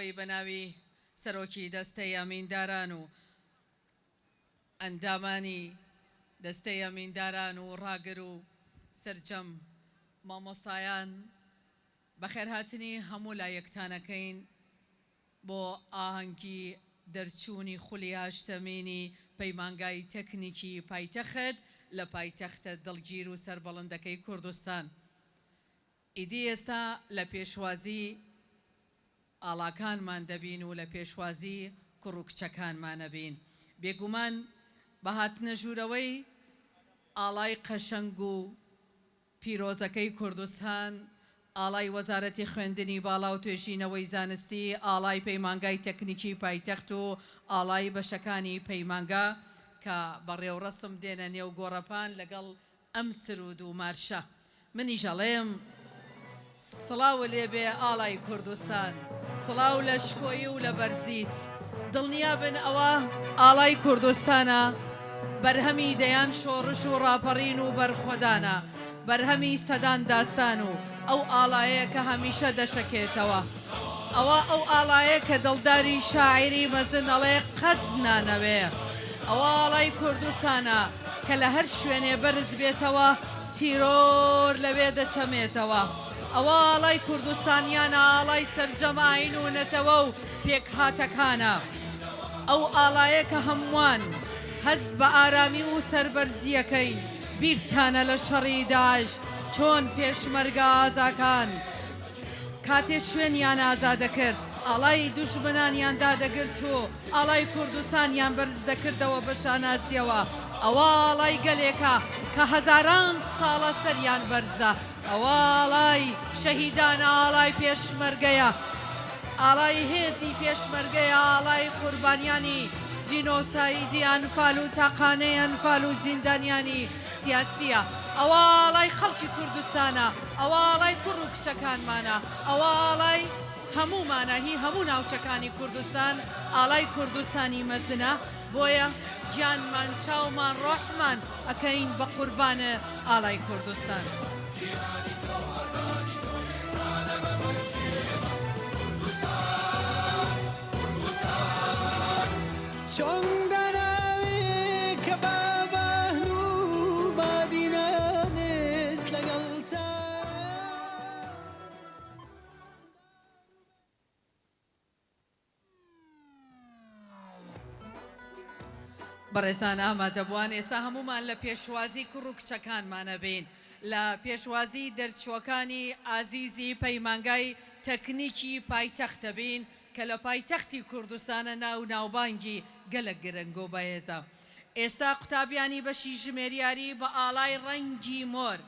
ئەوەی بە ناوی سەرۆکی دەستەی ئەمینداران و ئەندامانی دەستەی ئەمینداران و ڕاگر و سەرجەم مامۆستایان بەخێرهاتنی هەموو لایەکتانەکەین بۆ ئاهەنگی دەرچوونی خولی هەشتەمینی پەیمانگای تەکنیکی پایتەخت لە پایتەختە دڵگیر و سەربەڵندەکەی کوردستان. ئیدی ئێستا لە پێشوازی ئاڵاکانمان دەبین و لە پێشوازی کوڕ و کچەکانمان ئەبین. بێگومان بە هاتنە ژوورەوەی ئاڵای قەشەنگ و پیرۆزەکەی کوردستان، ئاڵای وەزارەتی خوێندنی باڵا و توێژینەوەی زانستی، ئاڵای پەیمانگای تەکنیکی پایتەخت و ئاڵای بەشەکانی پەیمانگا کە بە ڕێوڕەسم دێنە نێو گۆڕەپان لەگەڵ ئەم سرود و مارشە منیش ئەڵێم سڵاوت لێ بێ ئاڵای کوردستان سڵاو لە شکۆی و لە بەرزیت دڵنیابن ئەوە ئاڵای کوردستانە بەرهەمی دەیان شۆڕش و ڕاپەڕین و بەرخۆدانە بەرهەمی سەدان داستان و ئەو ئاڵایەیە کە هەمیشە دەشەکێتەوە ئەوە ئەو ئاڵایە کە دڵداری شاعیری مەزن ئەڵێ قەت نانەوێ ئەوە ئاڵای کوردستانە کە لە هەر شوێنێ بەرز بێتەوە تیرۆر لەوێ دەچەمێتەوە. ئەوە ئاڵای کوردستانیانە، ئاڵای سەرجەم ئاین و نەتەوە و پێکهاتەکانە. ئەو ئاڵایە کە هەمووان هەست بە ئارامی و سەربەرزییەکەین. بیرتانە لە شەڕی داعش چۆن پێشمەرگە ئازاکان کاتێ شوێنیان ئازادەکرد ئاڵای دوژمنانیان دادەگرت و ئاڵای کوردستانیان بەرز دەکردەوە بە شانازیەوە، ئەوە ئاڵای گەلێکە کە هەزاران ساڵە سەریان بەرزە، ئەوە ئاڵای شەهیدانە، ئاڵای پێشمەرگەیە، ئاڵای هێزی پێشمەرگەیە، ئاڵای قوربانیانی جینۆسایدی ئەنفال و تاقانەی ئەنفال و زیندانیانی سیاسیە، ئەوە ئاڵای خەڵکی کوردستانە، ئەوە ئاڵای کوڕ و کچەکانمانە، ئەوە ئاڵای. هەموومانە هی هەموو ناوچەکانی کوردستان ئاڵای کوردستانی مەزنە بۆیە گیانمان چاومان ڕۆحمان ئەکەین بە قوربان ئاڵای کوردستان. چۆن داناوێ کە بابان و بادینانت لەگەڵتایە. بەڕێزان ئامادەبووان ئێستا هەموومان لە پێشوازی کوڕ و کچەکانمان ئەبین لە پێشوازی دەرچووەکانی ئازیزی پەیمانگای تەکنیکی پایتەخت ئەبین کە لە پایتەختی کوردستانە ناو ناوبانگی گەلەک گرنگ و بەهێزە. ئێستا قوتابیانی بەشی ژمێریاری بە ئاڵای ڕەنگی مۆر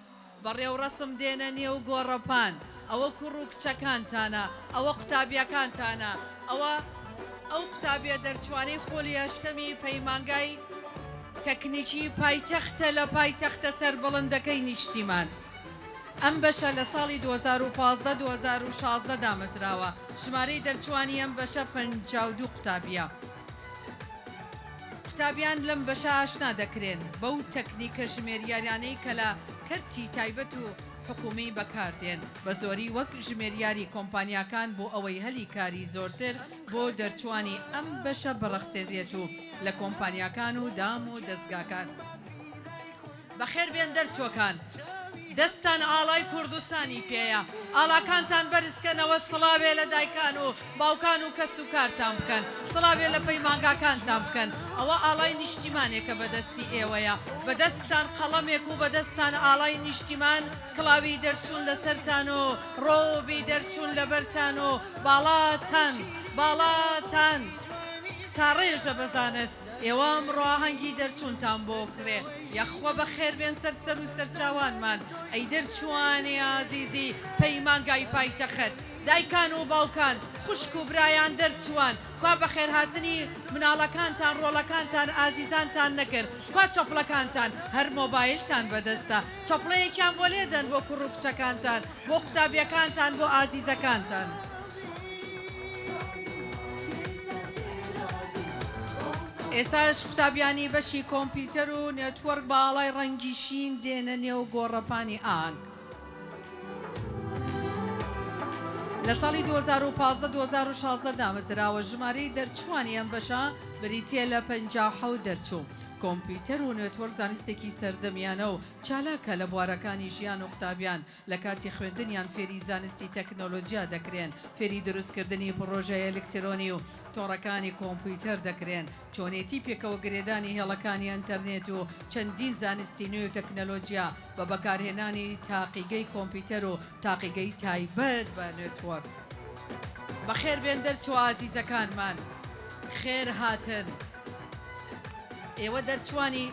بە ڕێوڕەسم دێنە نێو گۆڕەپان، ئەوە کوڕ و کچەکانتانە، ئەوە قوتابیەکانتانە، ئەوە ئەو قوتابیە دەرچوانەی خۆلی هەشتەمی پەیمانگای تەکنیکی پایتەختە لە پایتەختە سەربڵندەکەی نیشتیمان. ئەم بەشە لە ساڵی 2015 2016 دامەزراوە، ژمارەی دەرچوانی ئەم بەشە 52 قوتابیە. قوتابیان لەم بەشە ئاشنا دەکرێن بەو تەکنیکە ژمێریاریانەی کە لە کەرتی تایبەت و حکومی بەکاردێن، بە زۆری وەک ژمێریاری کۆمپانیاکان بۆ ئەوەی هەلی کاری زۆرتر بۆ دەرچوانی ئەم بەشە بڕەخسێنرێت و لە کۆمپانیاکان و دام و دەزگاکان. بەخێربێن دەرچوەکان دەستتان ئاڵای کوردستانی پێیە ئاڵاکانتان بەرزکەنەوە سڵاوێ لە دایکان و باوکان و کەس و کارتان بکەن سڵاوێ لە پەیمانگاکانتان بکەن ئەوە ئاڵای نیشتیمانێکە بەدەستی ئێوەیە بەدەستتان قەڵەمێک و بەدەستتان ئاڵای نیشتیمان کڵاوی دەرچوون لەسەرتان و ڕۆبی دەرچوون لەبەرتان و باڵاتان باڵاتان ساڕێژە بە زانست. ئێوە ئەمڕۆ ئاهەنگی دەرچوونتان بۆ کرێ یاخوا بەخێربێن سەر سەر و سەرچاوانمان ئەی دەرچووانی ئازیزی پەیمانگای پایتەخت دایکان و باوکان خوشک و برایان دەرچووان کوا بەخێرهاتنی مناڵەکانتان ڕۆڵەکانتان ئازیزانتان نەکرد کوا چەپڵەکانتان هەر مۆبایلتان بەدەستە چەپڵەیەکیان بۆ لێدەن بۆ کوڕ و کچەکانتان بۆ قوتابیەکانتان بۆ ئازیزەکانتان. ئێستاش قوتابیانی بەشی کۆمپیوتەر و network بە ئاڵای ڕەنگی شین دێنە نێو گۆڕەپانی ئاهەنگ. لە ساڵی 2015 2016 دامەزراوە، ژمارەی دەرچووانی ئەم بەشە بریتییە لە 57 دەرچوو. کۆمپیوتەر و network زانستێکی سەردەمیانە و چالاکە لە بوارەکانی ژیان و قوتابیان لە کاتی خوێندنیان فێری زانستی تەکنۆلۆجیا دەکرێن، فێری دروستکردنی پڕۆژەی ئەلکترۆنی و تۆڕەکانی کۆمپیوتەر دەکرێن، چۆنێتی پێکەوە گرێدانی هێڵەکانی ئەنتەرنێت و چەندین زانستی نوێ و تەکنەلۆجیا بە بەکارهێنانی تاقیگەی کۆمپیوتەر و تاقیگەی تایبەت بە network. بەخێربێن دەرچووە ئازیزەکانمان، خێر هاتن. ئێوە دەرچووانی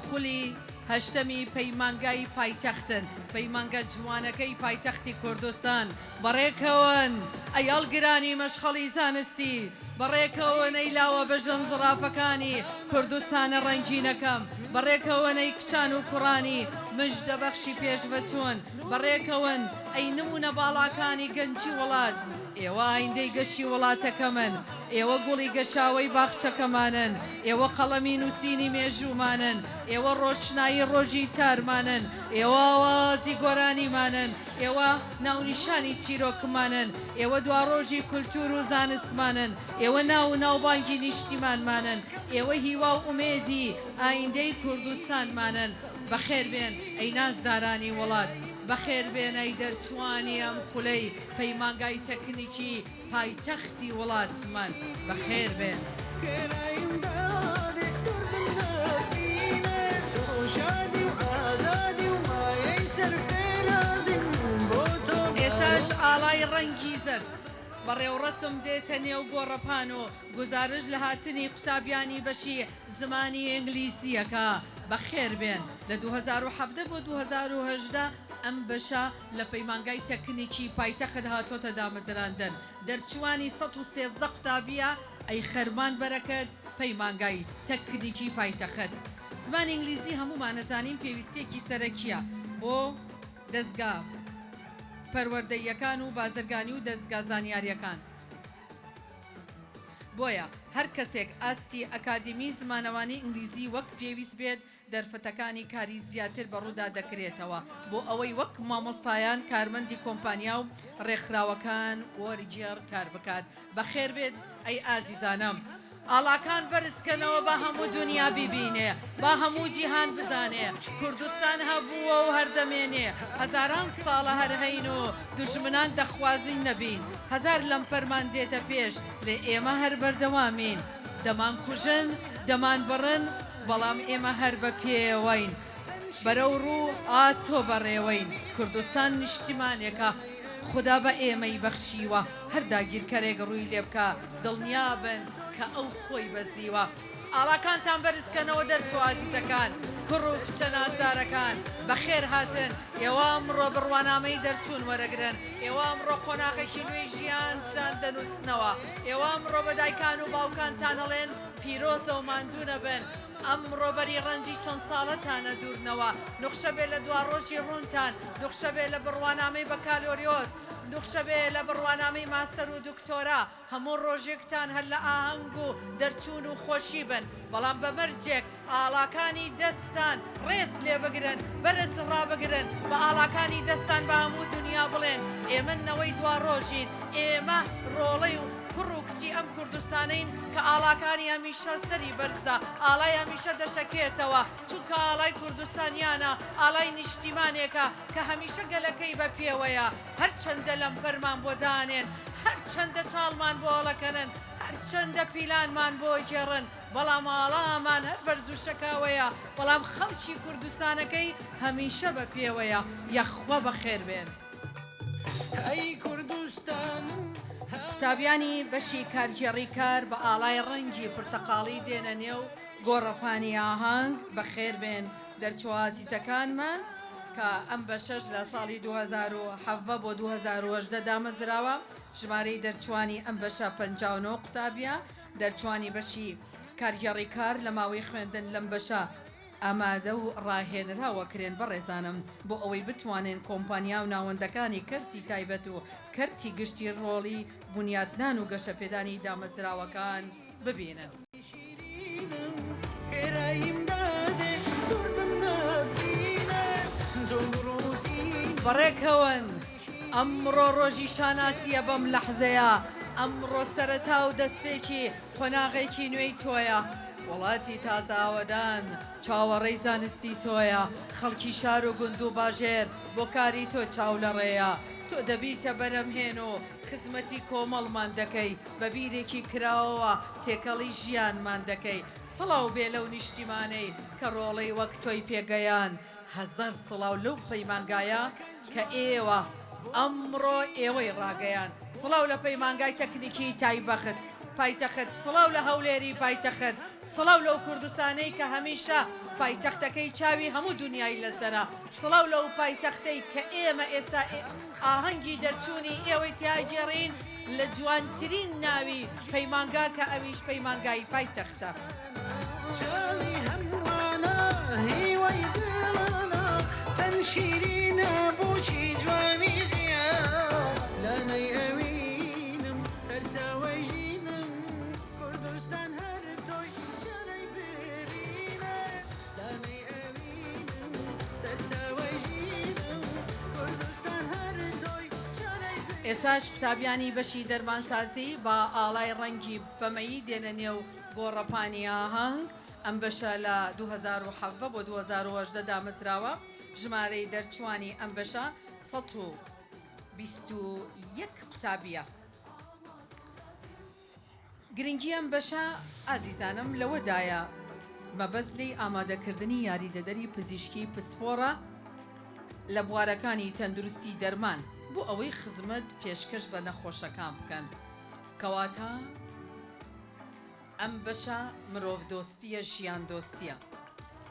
خولی هەشتەمی پەیمانگای پایتەختن، پەیمانگا جوانەکەی پایتەختی کوردستان. بەڕێکەون ئەی هەڵگرانی مەشخەڵی زانستی، بەڕێکەون ئەی لاوە بەژن زڕافەکانی کوردستانە ڕەنگینەکەم، بەڕێکەون ئەی کچان و کوڕانی مژدەبەخشی پێشڤەچوون، بەڕێکەون ئەی نموونە باڵاکانی گەنجی وڵات. ئێوە ئایندەی گەشی وڵاتەکەمن، ئێوە گوڵی گەشاوەی باخچەکەمانن، ئێوە قەڵەمی نووسینی مێژوومانن، ئێوە ڕۆشنایی ڕۆژی تارمانن، ئێوە ئاوازی گۆرانیمانن، ئێوە ناونیشانی چیرۆکمانن، ئێوە دواڕۆژی کولتوور و زانستمانن، ئێوە ناو و ناوبانگی نیشتیمانمانن، ئێوە هیوا و ئومێدی ئایندەی کوردستانمانن. بەخێربێن ئەی نازدارانی وڵات، بەخێربێن ئەی دەرچووانی ئەم خولەی پەیمانگای تەکنیکی پایتەختی وڵاتمان، بەخێربێن. ئێستاش ئاڵای ڕەنگی زەرد بە ڕێوڕەسم دێتە نێو گۆڕەپان و گوزارشت لە هاتنی قوتابیانی بەشی زمانی ئینگلیزییەکە بەخێربێن. لە 2017 بۆ 2018 ئەم بەشە لە پەیمانگای تەکنیکی پایتەخت هاتۆتە دامەزراندن. دەرچووانی 113 قوتابییە ئەی خەرمان بەرەکەت پەیمانگای تەکنیکی پایتەخت. زمانی ئینگلیزی هەموومان ئەزانین پێویستییەکی سەرەکییە بۆ دەزگا پەروەردەییەکان و بازرگانی و دەزگا زانیارییەکان. بۆیە هەر کەسێک ئاستی ئەکادیمی زمانەوانی ئینگلیزی وەک پێویست بێت دەرفەتەکانی کاری زیاتر بە ڕوودا دەکرێتەوە بۆ ئەوەی وەک مامۆستایان، کارمەندی کۆمپانیا و ڕێکخراوەکان وەرگێڕ کار بکات. بەخێربێت ئەی ئازیزانم. ئاڵاکان بەرزکەنەوە با هەموو دونیا بیبینێ، با هەموو جیهان بزانێ کوردستان هەبووە و هەر دەمێنێ، هەزاران ساڵە هەر هەین و دوژمنان دەخوازین نەبین، هەزار لەمپەرمان دێتە پێش لێ ئێمە هەر بەردەوامین، دەمانکوژن، دەمانبڕن، بەڵام ئێمە هەر بە پێوەین، بەرەو ڕوو ئاسۆ بەڕێوەین، کوردستان نیشتیمانێکە خودا بە ئێمەی بەخشیوە، هەر داگیرکەرێک ڕووی لێ بکا دڵنیابن کە ئەو خۆی بەزیوە. ئاڵاکانتان بەرز کەنەوە دەرچووە ئازیزەکان، کوڕ و کچە نازدارەکان، بەخێر هاتن، ئێوە ئەمڕۆ بڕوانامەی دەرچوون وەرەگرن، ئێوە ئەمڕۆ قۆناغێکی نوێی ژیانتان دەنووسنەوە، ئێوە ئەمڕۆ بە دایکان و باوکانتان ئەڵێن پیرۆزە و ماندوو نەبن، ئەمڕۆ بەری ڕەنجی چەند ساڵەتانە دوورنەوە، نوخشە بێ لە دواڕۆژی ڕوونتان، نوخشە بێ لە بڕوانامەی بەکالۆریۆس، نوخشە بێ لە بڕوانامەی ماستەر و دکتۆرا، هەموو ڕۆژێکتان هەر لە ئاهەنگ و دەرچوون و خۆشی بن، بەڵام بە مەرجێک ئاڵاکانی دەستتان ڕێز لێ بگرن، بەرز ڕابگرن، بە ئاڵاکانی دەستتان بە هەموو دونیا بڵێن ئێمە نەوەی دواڕۆژین، ئێمە ڕۆڵەی و کوڕ و کچی ئەم کوردستانەین کە ئاڵاکانی هەمیشە سەری بەرزە، ئاڵای هەمیشە دەشەکێتەوە، چونکە ئاڵای کوردستانیانە، ئاڵای نیشتیمانێکە کە هەمیشە گەلەکەی بە پێوەیە. هەرچەندە لەمپەرمان بۆ دانێن، هەرچەندە چاڵمان بۆ هەڵەکەنن، هەرچەندە پیلانمان بۆ گێڕن، بەڵام ئاڵامان هەر بەرز و شەکاوەیە، بەڵام خەڵکی کوردستانەکەی هەمیشە بە پێوەیە، یەخوا بەخێر بێن. ئەی کوردستانم. قوتابیانی بەشی کارگێڕی کار بە ئاڵای ڕەنگی پرتەقاڵی دێنە نێو گۆڕەپانی ئاهەنگ، بەخێر بێن دەرچووە ئازیزەکانمان کە ئەم بەشەش لە ساڵی 2017 بۆ 2018 دامەزراوە، ژمارەی دەرچووانی ئەم بەشە 59 قوتابییە، دەرچووانی بەشی کارگێڕی کار لە ماوەی خوێندن لەم بەشە ئامادە و ڕاهێنراوە کرێن بەڕێزانم بۆ ئەوەی بتوانێن کۆمپانیا و ناوەندەکانی کەرتی تایبەت و کەرتی گشتی ڕۆڵی بونیادنان و گەشەپێدانی دامەزراوەکان ببینن. بەڕێکەون. ئەمڕۆ ڕۆژی شانازییە بەم لەحزەیە، ئەمڕۆ سەرەتا و دەستپێکی قۆناغێکی نوێی تۆیە. وڵاتی تازە ئاوەدان چاوەڕێی زانستی تۆیە، خەڵکی شار و گوند و باژێر بۆ کاری تۆ چاو لە ڕێیە. تۆ دەبیتە بەرەمهێن و خزمەتی کۆمەڵمان دەکەی، بە بیرێکی کراوەوە تێکەڵی ژیانمان دەکەی. سڵاو بێ لەو نیشتیمانەی کە ڕۆڵەی وەک تۆی پێگەیاند. هەزار سڵاو لەو پەیمانگایە کە ئێوە ئەمڕۆ ئێوەی ڕاگەیاند. سڵاو لە پەیمانگای تەکنیکی تایبەخت پایتەخت، سڵاو لە هەولێری پایتەخت، سڵاو لەو کوردستانەی کە هەمیشە پایتەختەکەی چاوی هەموو دونیای لەسەرە، سڵاو لەو پایتەختەی کە ئێمە ئێستا ئاهەنگی دەرچوونی ئێوەی تیا گێڕین لە جوانترین ناوی پەیمانگا کە ئەویش پەیمانگای پایتەختە. چاوی هەمووانە هیوای دڵانە چەند شیرینە بۆچی جوانی جیهان لانەی ئەوینم سەرچاوەی ژینم کوردستان هەر تۆی چارەی برینە لانەی ئەوینم سەرچاوەی ژینم کوردستان هەر تۆی چارەی برینە. ئێستاش قوتابیانی بەشی دەرمانسازی بە ئاڵای ڕەنگی پەمەیی دێنە نێو گۆڕەپانی ئاهەنگ، ئەم بەشە لە 2017 بۆ 2018 دامەزراوە، ژمارەی دەرچووانی ئەم بەشە 121 قوتابییە. گرنگی ئەم بەشە ئازیزانم لەوەدایە مەبەست لێی ئامادەکردنی یاریدەدەری پزیشکی پسپۆڕە لە بوارەکانی تەندروستی دەرمان بۆ ئەوەی خزمەت پێشکەش بە نەخۆشەکان بکەن. کەواتە ئەم بەشە مرۆڤدۆستییە ژیاندۆستییە.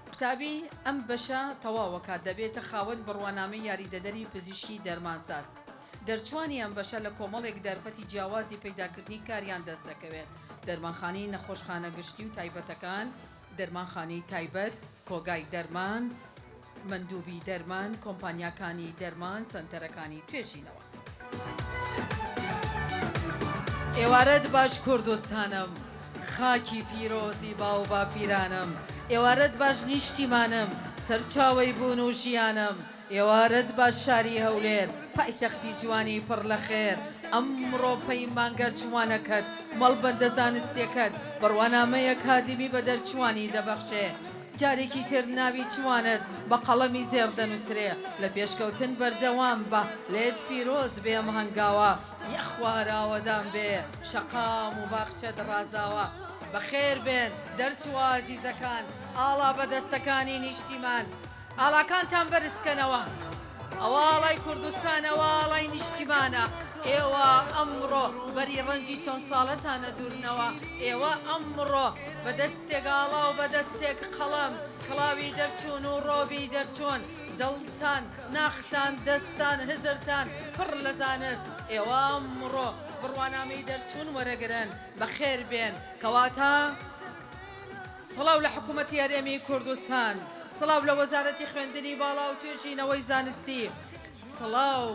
قوتابی ئەم بەشە تەواوەکات دەبێتە خاوەن بڕوانامەی یاریدەدەری پزیشکی دەرمانساز. دەرچوانی ئەم بەشە لە کۆمەڵێک دەرفەتی جیاوازی پەیداکردنی کاریان دەست دەکەوێت، دەرمانخانەی نەخۆشخانە گشتی و تایبەتەکان، دەرمانخانەی تایبەت، کۆگای دەرمان، مەندوبی دەرمان، کۆمپانیاکانی دەرمان، سەنتەرەکانی توێژینەوە. ئێوارەت باش کوردستانم، خاکی پیرۆزی باوباپیرانم، ئێوارەت باش نیشتیمانم، سەرچاوەی بوون و ژیانم، ئێوارەت باش شاری هەولێر، پایتەختی جوانی پڕ لە خێر، ئەمڕۆ پەیمانگە جوانەکەت، مەڵبەندە زانستیەکەت، بڕوانامەی ئەکادیمی بە دەرچووانی دەبەخشێ، جارێکی تر ناوی جوانت بە قەڵەمی زێڕ دەنووسرێ، لە پێشکەوتن بەردەوام بە، لێت پیرۆز بێ ئەم هەنگاوە، یەخوا هەر ئاوەدان بێ، شەقام و باخچەت ڕازاوە. بەخێر بێن دەرچووە ئازیزەکان، ئاڵا بەدەستەکانی نیشتیمان. ئاڵاکانتان بەرز کەنەوە. ئەوە ئاڵای کوردستانە، ئەوە ئاڵای نیشتیمانە. ئێوە ئەمڕۆ بەری ڕەنجی چەند ساڵەتانە دوورنەوە. ئێوە ئەمڕۆ بە دەستێک ئاڵا و بە دەستێک قەڵەم، کڵاوی دەرچوون و ڕۆبی دەرچوون، دڵتان، ناختان، دەستان، هزرتان پڕ لە زانست. ئێوە ئەمڕۆ بڕوانامەی دەرچوون وەرەگرن. بەخێر بێن. کەواتە. سڵاو لە حکومەتی هەرێمی کوردستان، سڵاو لە وەزارەتی خوێندنی باڵا و توێژینەوەی زانستی، سڵاو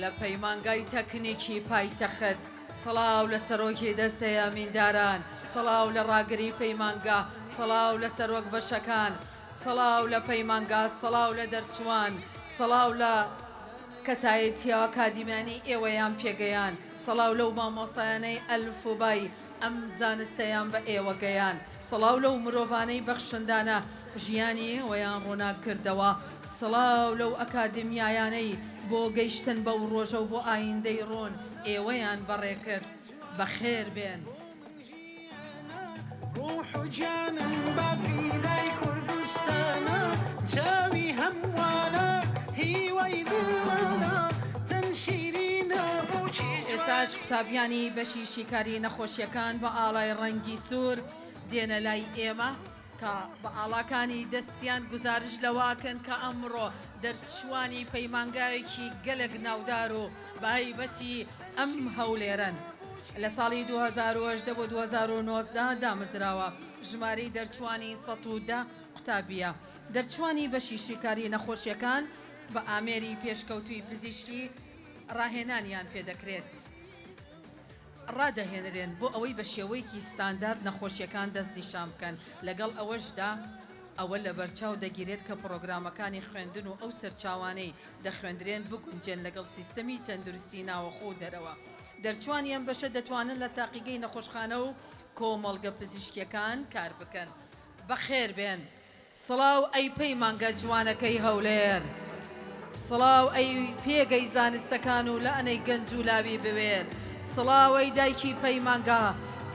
لە پەیمانگای تەکنیکی پایتەخت، سڵاو لە سەرۆکی دەستەی ئەمینداران، سڵاو لە ڕاگری پەیمانگا، سڵاو لە سەرۆک بەشەکان، سڵاو لە پەیمانگا، سڵاو لە دەرچووان، سڵاو لە کەسایەتییە ئەکادیمیانەی ئێوەیان پێگەیاند، سڵاو لەو مامۆستایانەی ئەلفوبای ئەم زانستەیان بە ئێوە گەیاند. سڵاو لەو مرۆڤانەی بەخشندانە ژیانی ئێوەیان ڕووناک کردەوە. سڵاو لەو ئەکادیمیایانەی بۆ گەیشتن بەو ڕۆژە و بۆ ئایندەی ڕوون ئێوەیان بەڕێ کرد. بەخێر بێن. ڕوح و گیانم با فیدای کوردستانە چاوی هەمووانە هیوای دڵانە چەند شیرینە بۆچی ئێستاش قوتابیانی بەشی شیکاری نەخۆشیەکان بە ئاڵای ڕەنگی سوور دێنە لای ئێمە کە بە ئاڵاکانی دەستیان گوزارش لەوەکەن کە ئەمڕۆ دەرچوانی پەیمانگایەکی گەلەک ناودار و بە هەیبەتی ئەم هەولێرەن. لە ساڵی 2018 بۆ 2019 دامەزراوە، ژمارەی دەرچووانی 110 قوتابییە. دەرچووانی بەشی شیکاری نەخۆشییەکان بە ئامێری پێشکەوتووی پزیشکی ڕاهێنانیان پێدەکرێت، ڕادەهێنرێن بۆ ئەوەی بە شێوەیەکی ستاندارد نەخۆشییەکان دەستنیشان بکەن، لەگەڵ ئەوەشدا. ئەوە لەبەرچاو دەگیرێت کە پڕۆگرامەکانی خوێندن و ئەو سەرچاوانەی دەخوێندرێن بگونجێن لەگەڵ سیستەمی تەندروستی ناوەخۆ و دەرەوە. دەرچوانی ئەم بەشە دەتوانن لە تاقیگەی نەخۆشخانە و کۆمەڵگە پزیشکیەکان کار بکەن. بەخێربێن. سڵاو ئەی پەیمانگە جوانەکەی هەولێر. سڵاو ئەی پێگەی زانستەکان و لانەی گەنج و لاوی بوێر. سڵاو ئەی دایکی پەیمانگا.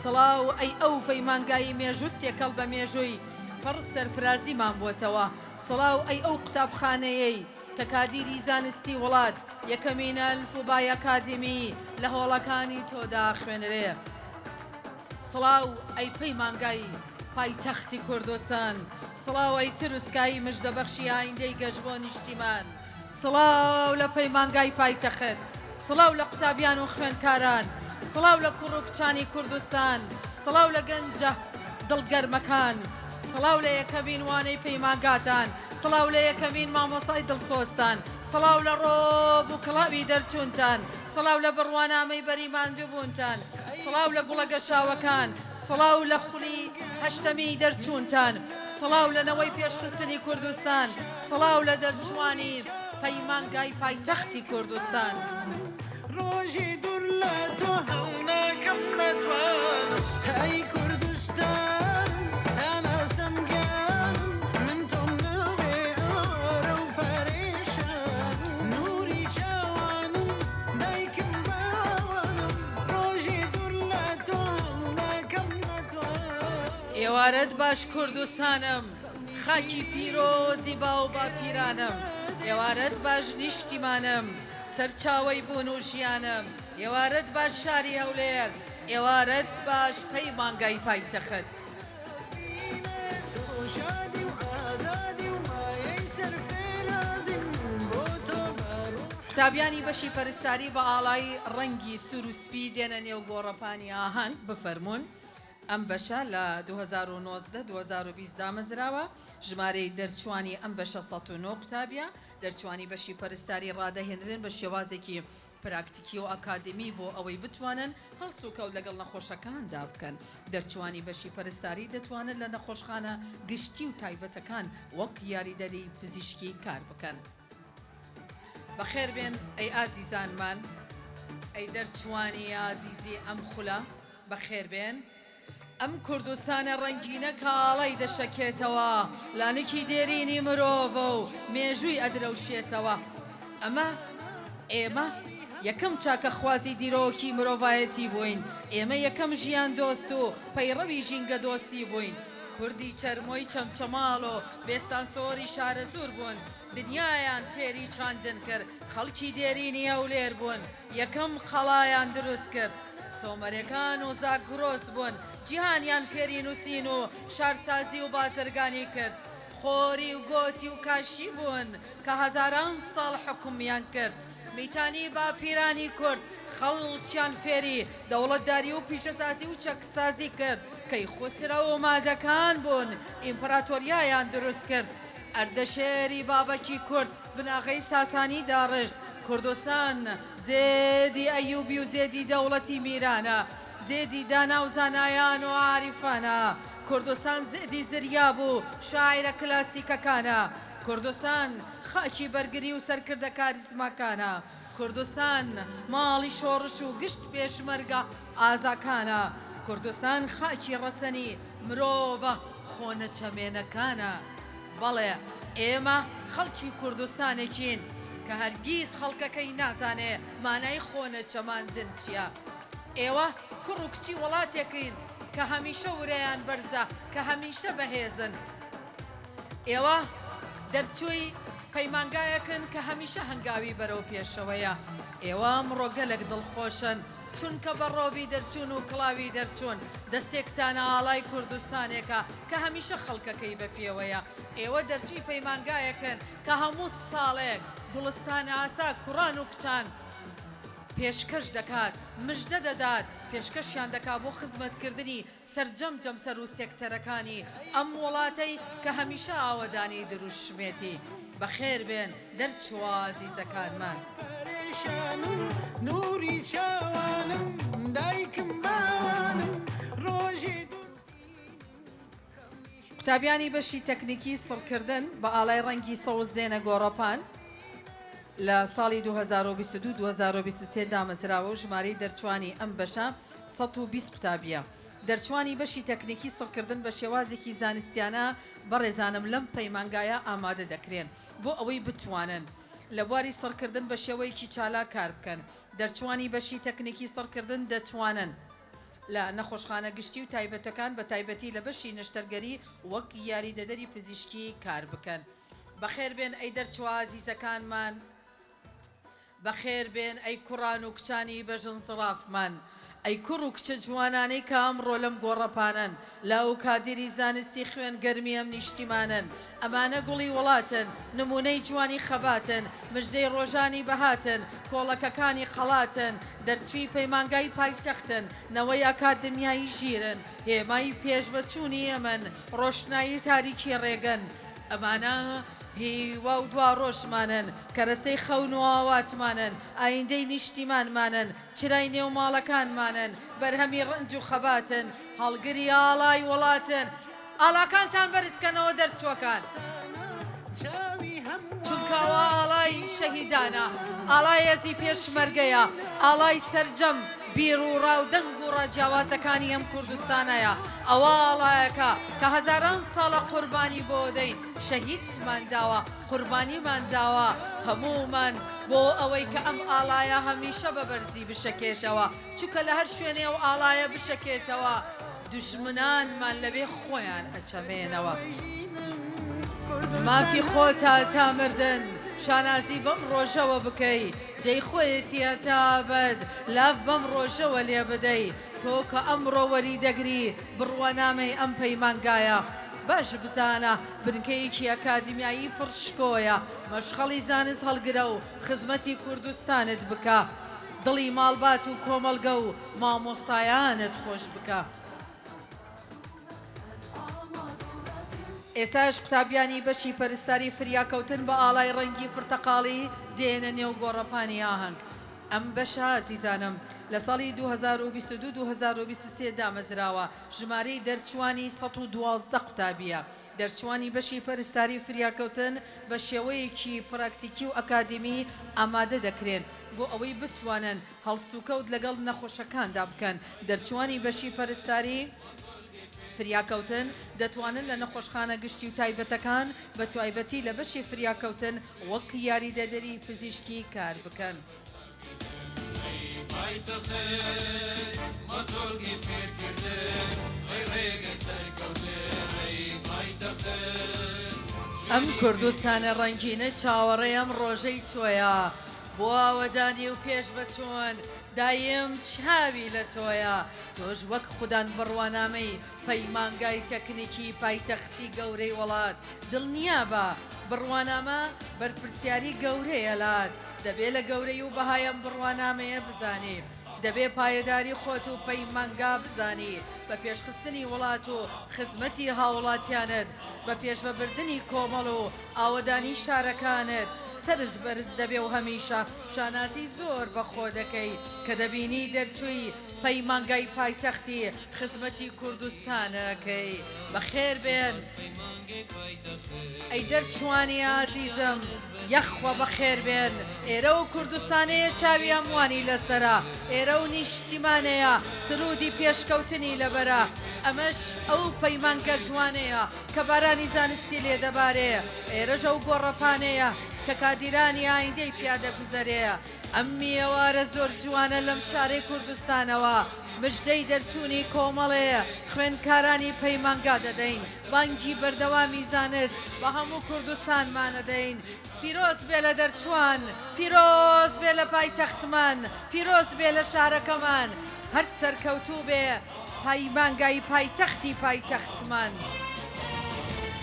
سڵاو ئەی ئەو پەیمانگای مێژووت تێکەڵ بە مێژووی پڕ سەرفرازیمان بۆتەوە. سڵاو ئەی ئەو قوتابخانەیەی کە کادیری زانستی وڵات یەکەمین ئەلفوبای ئەکادیمی لە هۆڵەکانی تۆدا ئەخوێنرێ. سڵاو ئەی پەیمانگای پایتەختی کوردستان، سڵاو ئەی تروسکایی مژدەبەخشی ئایندەی گەش بۆ نیشتیمان، سڵاو لە پەیمانگای پایتەخت، سڵاو لە قوتابیان و خوێندکاران، سڵاو لە کوڕ و کچانی کوردستان، سڵاو لە گەنجە دڵگەرمەکان، سڵاو لە یەکەمین وانەی پەیمانگاتان، سڵاو لە یەکەمین مامۆستای دڵسۆزتان، سڵاو لە ڕۆب و کڵاوی دەرچوونتان، سڵاو لە بڕوانامەی بەری ماندووبوونتان، سڵاو لە گوڵە گەشاوەکان، سڵاو لە خولی هەشتەمی دەرچوونتان، سڵاو لە نەوەی پێشخستنی کوردستان، سڵاو لە دەرچووانی پەیمانگای پایتەختی کوردستان. ڕۆژی دوور لە تۆ هەڵناکەم ناتوانم ئەی کوردستانم هەناسەم گیانم من تۆم ناوێ ئاوارە و پەرێشانم نووری چاوانم دایکم باوانم ڕۆژی دوور لە تۆ هەڵناکەم ناتوانم. ئێوارەت باش کوردستانم خاکی پیرۆزی باو باپیرانم ئێوارەت باش نیشتیمانم سەرچاوەی بوون و ژیانم ئێوارەت باش شاری هەولێر ئێوارەت باش پەیمانگای پایتەخت. قوتابیانی بەشی پەرستاری بە ئاڵای ڕەنگی سوور و سپی دێنە نێو گۆڕەپانی ئاهەنگ، بفەرموون. ئەم بەشە لە 2019 2020 دامەزراوە، ژمارەی دەرچووانی ئەم بەشە 109 قوتابیە، دەرچووانی بەشی پەرستاری ڕادەهێنرێن بە شێوازێکی پراکتیکی و ئەکادیمی بۆ ئەوەی بتوانن هەڵسوکەوت لەگەڵ نەخۆشەکاندا بکەن. دەرچووانی بەشی پەرستاری دەتوانن لە نەخۆشخانە گشتی و تایبەتەکان وەک یاریدەری پزیشکی کار بکەن. بەخێربێن ئەی ئازیزانمان، ئەی دەرچووانی ئازیزی ئەم خولە، بەخێربێن. ئەم کوردستانە ڕەنگینە کاڵای دەشەکێتەوە، لانکی دێرینی مرۆڤە و مێژووی ئەدرەوشێتەوە. ئەمە ئێمە یەکەم چاکەخوازی دیرۆکی مرۆڤایەتی بووین، ئێمە یەکەم ژیاندۆست و پەیڕەوی ژینگەدۆستی بووین. کوردی چەرمۆی چەمچەماڵ و بێستانسۆری شارەزوور بوون، دنیایان فێری چاندن کرد، خەڵکی دێرینی هەولێر بوون، یەکەم قەڵایان دروست کرد. سۆمەرەکان و زاگرۆس بوون، جیهانیان فێری نووسین و شارسازی و بازرگانی کرد. خۆری و گۆتی و کاشی بوون کە هەزاران ساڵ حوکمیان کرد. میتانی باپیرانی کورد خەڵکیان فێری دەوڵەتداری و پیشەسازی و چەکسازی کرد. کەیخوسرەو و مادەکان بوون ئیمپراتۆریایان دروست کرد. ئەردەشێری بابەکی کورد بناغەی ساسانی داڕشت. کوردستان زێدی ئەیوبی و زێدی دەوڵەتی میرانە، زێدی دانا و زانایان و عاریفانە. کوردستان زێدی زریاب و شاعیرە کلاسیکەکانە. کوردستان خاکی بەرگری و سەرکردە کاریزماکانە. کوردستان ماڵی شۆڕش و گشت پێشمەرگە ئازاکانە. کوردستان خاکی ڕەسەنی مرۆڤە خۆنەچەمێنەکانە. بەڵێ ئێمە خەڵکی کوردستانێکین کە هەرگیز خەڵکەکەی نازانێ مانای خۆنەچەماندن چیە. ئێوە کوڕ و کچی وڵاتێکین کە هەمیشە ورەیان بەرزە، کە هەمیشە بەهێزن. ئێوە دەرچووی پەیمانگایەکن کە هەمیشە هەنگاوی بەرەو پێشەوەیە. ئێوە ئەمڕۆ گەلەک دڵخۆشن چونکە بە ڕۆبی دەرچوون و کڵاوی دەرچوون دەستێکتان ئاڵای کوردستانێکە کە هەمیشە خەڵکەکەی بە پێوەیە. ئێوە دەرچووی پەیمانگایەکن کە هەموو ساڵێک گوڵستان ئاسا کوڕان و کچان پێشکەش دەکات، مژدە دەدات، پێشکەشیان دەکات بۆ خزمەتکردنی سەرجەم جەمسەر و سێکتەرەکانی ئەم وڵاتەی کە هەمیشە ئاوەدانی دروشمێتی. بەخێر بێن دەرچووە ئازیزەکانمان. پەرێشانم نوری چاوانم دایکم باوانم ڕۆژێ دوور تینم. قوتابیانی بەشی تەکنیکی سڕکردن بە ئاڵای ڕەنگی سەوز دێنە گۆڕەپان. لە ساڵی 2022 2023 دامەزراوە و ژمارەی دەرچوانی ئەم بەشە 120 قوتابییە. دەرچوانی بەشی تەکنیکی سڕکردن بە شێوازێکی زانستیانە بەڕێزانم لەم پەیمانگایە ئامادە دەکرێن بۆ ئەوەی بتوانن لە بواری سڕکردن بە شێوەیەکی چالاک کار بکەن. دەرچوانی بەشی تەکنیکی سڕکردن دەتوانن لە نەخۆشخانە گشتی و تایبەتەکان بە تایبەتی لە بەشی نەشتەرگەری وەک یاریدەدەری پزیشکی کار بکەن. بەخێربێن ئەی دەرچووە ئازیزەکانمان. بەخێر بێن ئەی کوڕان و کچانی بەژن زڕافمان، ئەی کوڕ و کچە جوانانەی کە ئەمڕۆ لەم گۆڕەپانەن، لاو و کادیری زانستی خوێن گەرمی ئەم نیشتیمانەن، ئەمانە گوڵی وڵاتن، نموونەی جوانی خەباتن، مژدەی ڕۆژانی بەهاتن، کۆڵەکەکانی قەڵاتن، دەرچووی پەیمانگای پایتەختن، نەوەی ئەکادمیایی ژیرن، هێمای پێشڤەچوونی ئێمەن، ڕۆشنایی تاریکی ڕێگەن، ئەمانە هیوا و دواڕۆژمانن، کەرەستەی خەون و ئاواتمانن، ئایندەی نیشتیمانمانن، چرای نێو ماڵەکانمانن، بەرهەمی ڕەنج و خەباتن، هەڵگری ئاڵای وڵاتن. ئاڵاکانتان بەرزکەنەوە دەرچووەکان، چونکە ئەوە ئاڵای شەهیدانە، ئاڵای هێزی پێشمەرگەیە، ئاڵای سەرجەم بیروڕا و دەنگ و ڕا جیاوازەکانی ئەم کوردستانەیە، ئەوە ئاڵایەکە کە هەزاران ساڵە قوربانی بۆ دەین، شەهیدمان داوە، قوربانیمان داوە، هەموومان بۆ ئەوەی کە ئەم ئاڵایە هەمیشە بە بەرزی بشەکێتەوە، چونکە لە هەر شوێنێ ئەو ئاڵایە بشەکێتەوە، دوژمنانمان لەوێ خۆیان ئەچەمێنەوە. مافی خۆتە تا مردن شانازی بەم ڕۆژەوە بکەی، جێی خۆیەتی هەتا ئەبەد لاف بەم ڕۆژەوە لێ بدەی، تۆ کە ئەمڕۆ وەری دەگری بڕوانامەی ئەم پەیمانگایە باش بزانە بنکەیەکی ئەکادیمیایی پڕ شکۆیە، مەشخەڵی زانست هەڵگرە و خزمەتی کوردستانت بکە، دڵی ماڵبات و کۆمەڵگە و مامۆستایانت خۆش بکە. ئێستاش قوتابیانی بەشی پەرستاری فریاکەوتن بە ئاڵای ڕەنگی پرتەقاڵی دێنە نێو گۆڕەپانی ئاهەنگ. ئەم بەشە ئازیزانم لە ساڵی 2022 2023 دامەزراوە، ژمارەی دەرچووانی 112 قوتابییە. دەرچووانی بەشی پەرستاری فریاکەوتن بە شێوەیەکی پراکتیکی و ئەکادیمی ئامادە دەکرێن بۆ ئەوەی بتوانن هەڵسوکەوت لەگەڵ نەخۆشەکاندا بکەن، دەرچووانی بەشی پەرستاری فریاکەوتن دەتوانن لە نەخۆشخانە گشتی و تایبەتەکان بە توایبەتی لە بەشی فریاکەوتن وەک یاریدەدەری پزیشکی کار بکەن. ئەم کوردستانە ڕەنگینە چاوەڕێی ئەم ڕۆژەی تۆیە. بۆ ئاوەدانی و پێشڤەچوون دایم چاوی لە تۆیە، تۆش وەک خودان بڕوانامەی پەیمانگای تەکنیکی پایتەختی گەورەی وەڵات، دڵنیابە بڕوانامە بەرپرسیاری گەورەیە لات، دەبێ لە گەورەی و بەهای ئەم بڕوانامەیە بزانی، دەبێ پایەداری خۆت و پەیمانگا بزانی، بە پێشخستنی وڵات و خزمەتی هاوڵاتیانت، بە پێشڤەبردنی کۆمەڵ و ئاوەدانی شارەکانت سەرت بەرز دەبێ و هەمیشە شانازی زۆر بە خۆ دەکەی کە دەبینی دەرچووی پەیمانگای پایتەختی خزمەتی کوردستان ئەکەی. بەخێر بێن ئەی دەرچووانی ئازیزم یەخوا بەخێر بێن ئێرە و کوردستانەیە چاوی هەمووانی لەسەرە ئێرە و نیشتیمانەیە سروودی پێشکەوتنی لەبەرە ئەمەش ئەو پەیمانگە جوانەیە کە بارانی زانستی لێ دەبارێ، ئێرەش ئەو گۆڕەپانەیە کە کادیرانی ئایندەی پیا دەگوزەرێ. ئەم ئێوارە زۆر جوانە لەم شارەی کوردستانەوە مژدەی دەرچوونی کۆمەڵێ خوێندکارانی پەیمانگا دەدەین، بانگی بەردەوامی زانست بە هەموو کوردستانمان ئەدەین. پیرۆز بێ لە دەرچووان، پیرۆز بێ لە پایتەختمان، پیرۆز بێ لە شارەکەمان، هەر سەرکەوتوو بێ. پەیمانگای پایتەختی پایتەختمان.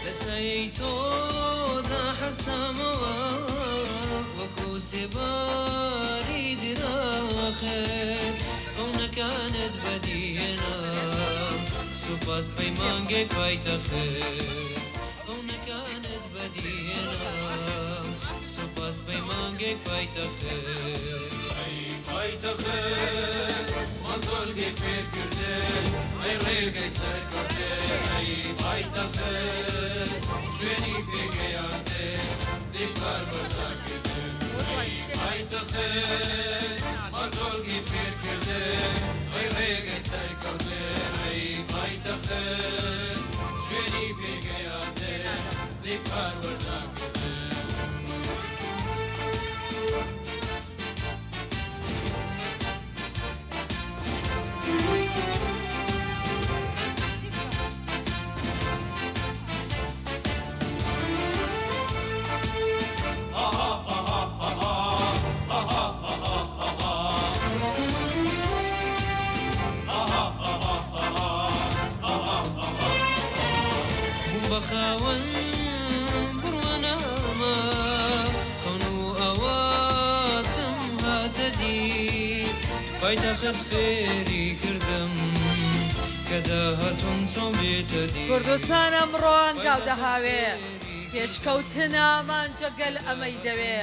لە سایەی تۆدا حەسامەوە وەکو سێباری درەخت خەونەکانت بەدیهێنام سوپاس پەیمانگەی پایتەخت خەونەکانت بەدیهێنام سوپاس پەیمانگەی پایتەخت. پایتەخت مەزۆلگەی فێرکردن، ئەی ڕێگەی سەرکەوتن، ئەی پایتەخت شوێنی پێگەیاندن، جێی پەروەردەکردن، ئەی پایتەخت مەزۆلگەی فێرکردن، ئەی ڕێگەی سەرکەوتن، ئەی پایتەخت شوێنی پێگەیاندن، جێی پەروەردەکردن. بووم بە خاوەن بڕوانامە، خەون و ئاواتم هاتە دی، پایتەخت فێری کردم کە داهاتووم چۆن بێتە دی. کوردستان ئەمڕۆ هەنگاو دەهاوێ، پێشکەوتن ئامانجە گەل ئەمەی دەوێ.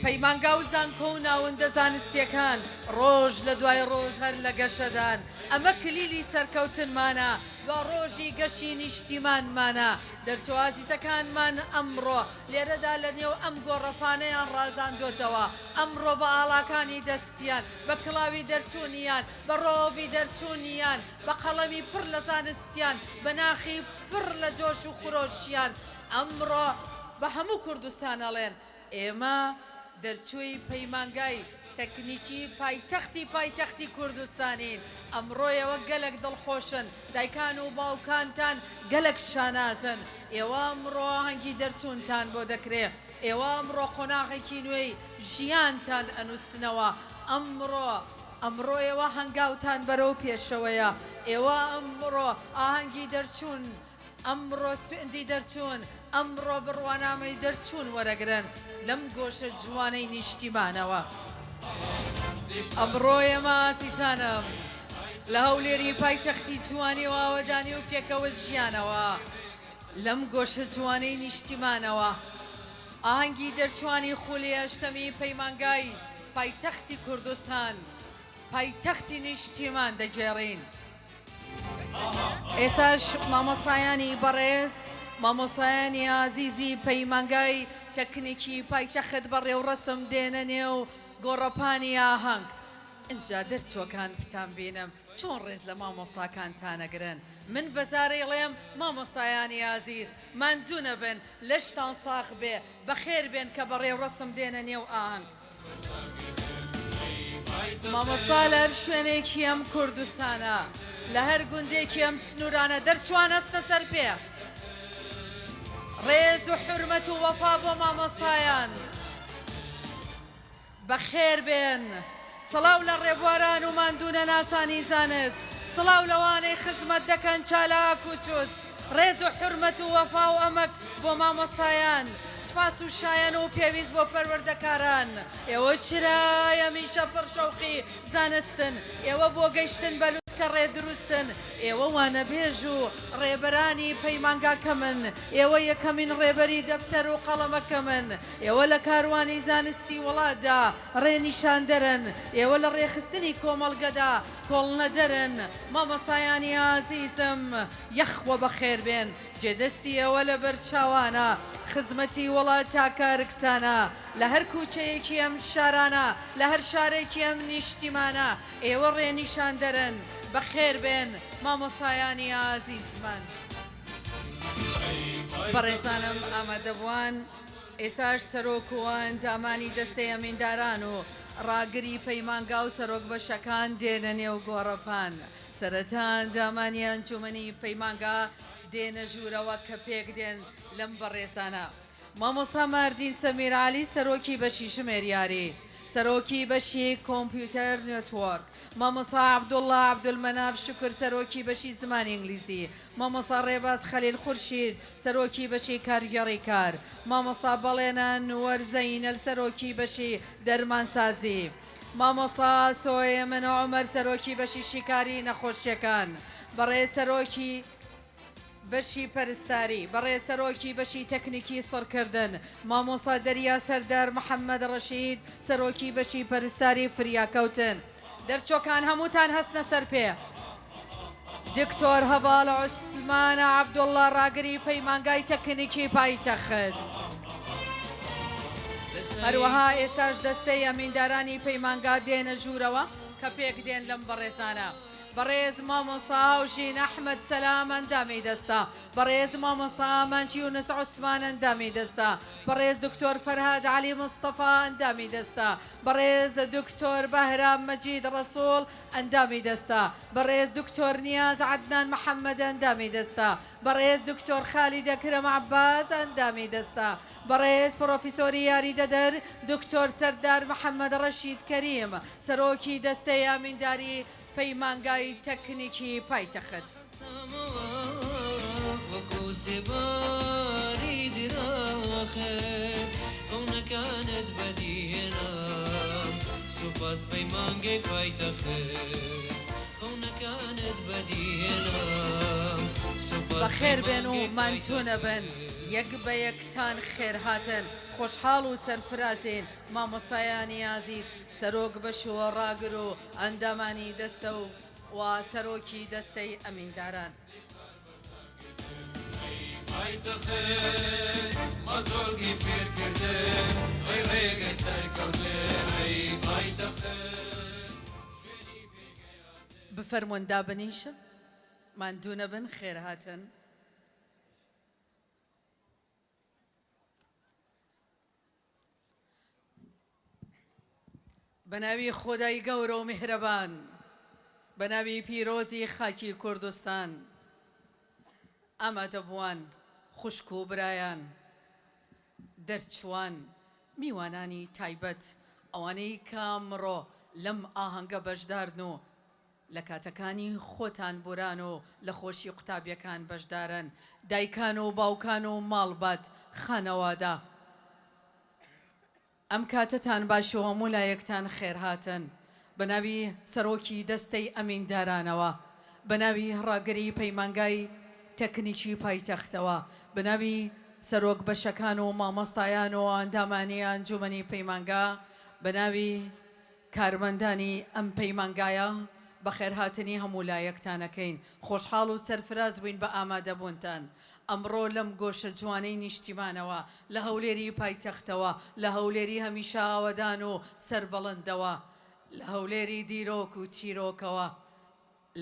پەیمانگا و زانکۆ و ناوەندە زانستییەکان ڕۆژ لە دوای ڕۆژ هەر لە گەشەدان، ئەمە کلیلی سەرکەوتنمانە، دواڕۆژی گەشی نیشتیمانمانە، دەرچووە ئازیزەکانمان ئەمڕۆ لێرەدا لە نێو ئەم گۆڕەپانەیان ڕازاندۆتەوە، ئەمڕۆ بە ئاڵاکانی دەستیان، بە کڵاوی دەرچوونیان، بە ڕۆبی دەرچوونیان، بە قەڵەمی پڕ لە زانستیان، بە ناخی پڕ لە جۆش و خرۆشیان، ئەمڕۆ بە هەموو کوردستان ئەڵێن، ئێمە دەرچووی پەیمانگای تەکنیکی پایتەختی پایتەختی کوردستانین، ئەمڕۆ ئێوە گەلەک دڵخۆشن، دایکان و باوکانتان گەلەک شانازن، ئێوە ئەمڕۆ ئاهەنگی دەرچوونتان بۆ دەکرێ، ئێوە ئەمڕۆ قۆناغێکی نوێی ژیانتان ئەنووسنەوە، ئەمڕۆ ئەمڕۆ ئێوە هەنگاوتان بەرەو پێشەوەیە، ئێوە ئەمڕۆ ئاهەنگی دەرچوون ئەمڕۆ سوێندی دەرچوون، ئەمڕۆ بڕوانامەی دەرچوون وەرەگرن لەم گۆشە جوانەی نیشتیمانەوە. ئەمڕۆ ئێمە ئازیزانم لە هەولێری پایتەختی جوانی و ئاوەدانی و پێکەوە ژیانەوە، لەم گۆشە جوانەی نیشتیمانەوە، ئاهەنگی دەرچوانی خولی هەشتەمی پەیمانگای پایتەختی کوردستان، پایتەختی نیشتیمان دەگێڕین. ئێستاش مامۆستایانی بەڕێز، مامۆستایانی ئازیزی پەیمانگای تەکنیکی پایتەخت بە ڕێوڕەسم دێنە نێو گۆڕەپانی ئاهەنگ. ئینجا دەرچووەکان بتان بینم چۆن ڕێز لە مامۆستاکانتان ئەگرن. من بە زارەیڵێم مامۆستایانی ئازیز ماندوو نەبن، لەشتان ساغ بێ، بەخێر بێن کە بە ڕێوڕەسم دێنە نێو ئاهەنگ. مامۆستا لە هەر شوێنێکی ئەم کوردستانە، لە هەر گوندێکی ئەم سنوورانە دەرچووان هەستە سەر پێ. ڕێز و حورمەت و وەفا بۆ مامۆستایان. بەخێر بێن. سڵاو لە ڕێبواران و ماندوونەناسانی زانست، سڵاو لەوانەی خزمەت دەکەن چالاک و چوست. ڕێز و حورمەت و وەفا و ئەمەک بۆ مامۆستایان، سوپاس و شایەن و پێویست بۆ پەروەردەکاران. ئێوە چرای هەمیشە پڕ شەوقی زانستن، ئێوە بۆ گەیشتن بە لوتکە ڕێ دروستن، ئێوە وانەبێژ و ڕێبەرانی پەیمانگاکەمن، ئێوە یەکەمین ڕێبەری دەفتەر و قەڵەمەکەمن، ئێوە لە کاروانی زانستی وڵاتدا ڕێ نیشاندەرن، ئێوە لە ڕێکخستنی کۆمەڵگەدا کۆڵنەدەرن. مامۆستایانی ئازیزم یەخوا بەخێر بێن، جێ دەستی ئێوە لە بەر چاوانە، خزمەتی وڵات تاکە ئەرکتانە، لە هەر کوچەیەکی ئەم شارانە، لە هەر شارێکی ئەم نیشتیمانە، ئێوە ڕێ نیشاندەرن، بەخێر بێن مامۆستایانی ئازیزمان. بەڕێزانم ئامادەبووان، ئێستاش سەرۆک و ئەندامانی دەستەی ئەمینداران و ڕاگری پەیمانگا و سەرۆک بەشەکان دێنە نێو گۆڕەپان. سەرەتا ئەندامانی ئەنجومەنی پەیمانگا دێنە ژوورەوە کە پێک دێن لەم بەڕێزانە، مامۆستا ماردین سەمیر عەلی سەرۆکی بەشی ژمێریاری، سەرۆکی بەشی computer network، مامۆستا عەبدوڵڵا عەبدولمەناف شوکر سەرۆکی بەشی زمانی ئینگلیزی، مامۆستا ڕێباز خەلیل خورشید سەرۆکی بەشی کارگێڕی کار، مامۆستا بەڵێنە نوەر زەینەل سەرۆکی بەشی دەرمانسازی، مامۆستا ئاسۆ هێمن عومەر سەرۆکی بەشی شیکاری نەخۆشیەکان، بەڕێز سەرۆکی. بەشی پەرستاری، بەڕێز سەرۆکی بەشی تەکنیکی سڕکردن، مامۆستا دەریا سەردار محەمەد ڕەشید، سەرۆکی بەشی پەرستاری فریاکەوتن. دەرچووەکان هەمووتان هەستنە سەر پێ. دکتۆر هەڤاڵ عوسمان عەبدوڵڵا ڕاگری پەیمانگای تەکنیکی پایتەخت. هەروەها ئێستاش دەستەی ئەمیندارانی پەیمانگا دێنە ژوورەوە کە پێک دێن لەم بەڕێزانە. بەڕێز مامۆستا هاوژین ئەحمەد سەلام ئەندامی دەستە، بەڕێز مامۆستا ئامانج یونس عوسمان ئەندامی دەستە، بەڕێز دکتۆر فەرهاد عەلی مستەفا ئەندامی دەستە، بەڕێز دکتۆر بەهرام مەجید ڕەسوڵ ئەندامی دەستە، بەڕێز دکتۆر نیاز عەدنان محەمەد ئەندامی دەستە، بەڕێز دکتۆر خالید ئەکرەم عەباس ئەندامی دەستە، بەڕێز پڕۆفیسۆری یاریدەدەر دکتۆر سەردار محەمەد ڕەشید کەریم سەرۆکی دەستەی ئەمینداری پەیمانگای تەکنیکی پایتەخت. بەخێربێن و ماندوو نەبن، یەک بە یەکتان خێرهاتن، خۆشحاڵ و سەرفرازین مامۆستایانی ئازیز، سەرۆک بەش و ڕاگر و ئەندامانی دەستە و و سەرۆکی دەستەی ئەمینداران. بفەرموون دابنیشن، ماندوو نەبن، خێرهاتن. بەناوی خودای گەورە و میهرەبان، بەناوی پیرۆزی خاکی کوردستان، ئامادەبووان، خوشک و برایان، دەرچووان، میوانانی تایبەت، ئەوانەی کە ئەمڕۆ لەم ئاهەنگە بەشدارن و لە کاتەکانی خۆتان بوران و لە خۆشی قوتابیەکان بەشدارن، دایکان و باوکان و ماڵبات، خانەوادە. ئەم کاتەتان باش و هەموو لایەکتان خێرهاتن. بە ناوی سەرۆکی دەستەی ئەمیندارانەوە، بە ناوی ڕاگری پەیمانگای تەکنیکی پایتەختەوە، بە ناوی سەرۆک بەشەکان و مامۆستایان و ئەندامانی ئەنجومەنی پەیمانگا، بە ناوی کارمەندانی ئەم پەیمانگایە بەخێرهاتنی هەموو لایەکتان ئەکەین، خۆشحاڵ و سەرفراز بووین بە ئامادەبوونتان ئەمڕۆ لەم گۆشە جوانەی نیشتیمانەوە، لە هەولێری پایتەختەوە، لە هەولێری هەمیشە ئاوەدان و سەربەڵندەوە، لە هەولێری دیرۆک و چیرۆکەوە،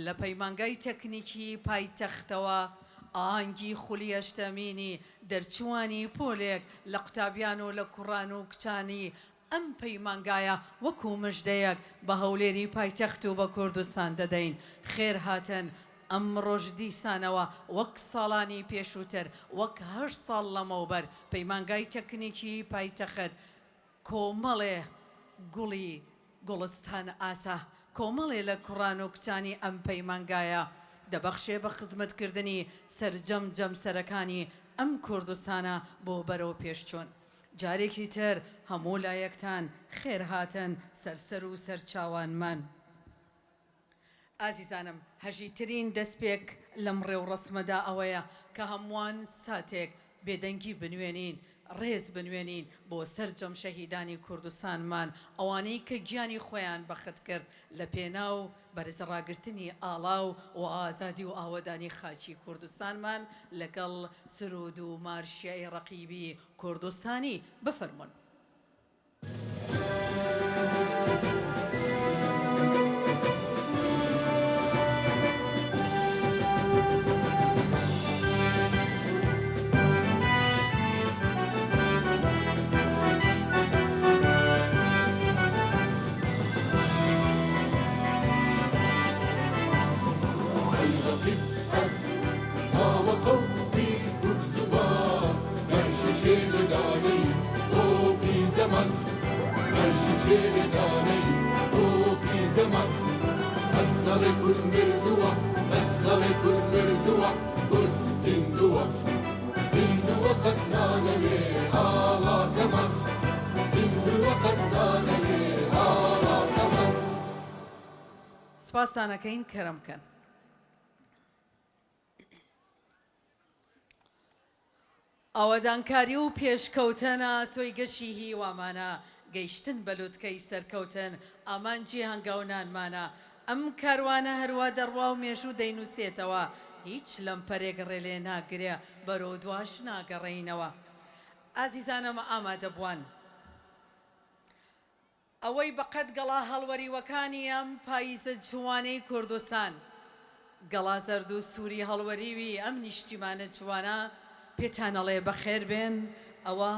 لە پەیمانگای تەکنیکی پایتەختەوە ئاهەنگی خولی هەشتەمینی دەرچووانی پۆلێک لە قوتابیان و لە کوڕان و کچانی ئەم پەیمانگایە وەکو مژدەیەک بە هەولێری پایتەخت و بە کوردستان دەدەین. خێرهاتن ئەمڕۆش دیسانەوە وەک ساڵانی پێشووتر، وەک هەشت ساڵ لەمەوبەر پەیمانگای تەکنیکی پایتەخت کۆمەڵێ گوڵی گوڵستان ئاسا کۆمەڵێ لە کوڕان و کچانی ئەم پەیمانگایە دەبەخشێ بە خزمەتکردنی سەرجەم جەمسەرەکانی ئەم کوردستانە بۆ بەرەو پێشچوون. جارێکی تر هەموو لایەکتان خێرهاتن سەر سەر و سەرچاوانمان. ئازیزانم هەژیترین دەستپێک لەم ڕێوڕەسمەدا ئەوەیە کە هەمووان ساتێک بێدەنگی بنوێنین، ڕێز بنوێنین بۆ سەرجەم شەهیدانی کوردستانمان، ئەوانەی کە گیانی خۆیان بەخت کرد لە پێناو بەرز ڕاگرتنی ئاڵا و ئازادی و ئاوەدانی خاکی کوردستانمان لەگەڵ سروود و مارشی ئەی ڕەقیبی کوردستانی بفەرموون. سوپاستان ئەکەین کەرەم کەن. ئاوەدانکاری و پێشکەوتن ئاسۆی گەشی هیوامانە، گەیشتن بە لوتکەی سەرکەوتن ئامانجی هەنگاونانمانە، ئەم کاروانە هەروا دەڕوا و مێژوو دەینووسێتەوە، هیچ لەمپەرێک ڕێ لێ ناگرێ، بەرەو دواش ناگەڕێینەوە. ئازیزانم ئامادەبووان. ئەوەی بە قەد گەڵا هەڵوەریوەکانی ئەم پاییزە جوانەی کوردستان، گەڵا زەرد و سووری هەڵوەریوی ئەم نیشتیمانە جوانە پێتان ئەڵێ بەخێر بێن، ئەوە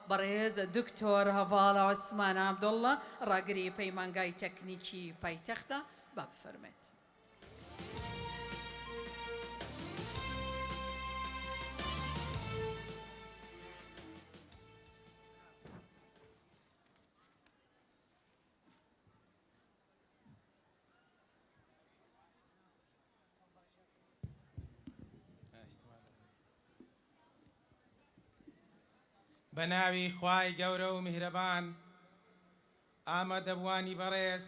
بەڕێز دکتۆر هەڤاڵ عوسمان عەبدوڵڵا ڕاگری پەیمانگای تەکنیکی پایتەختە با بفەرموێت. بە ناوی خوای گەورە و میهرەبان ئامادەبووانی بەڕێز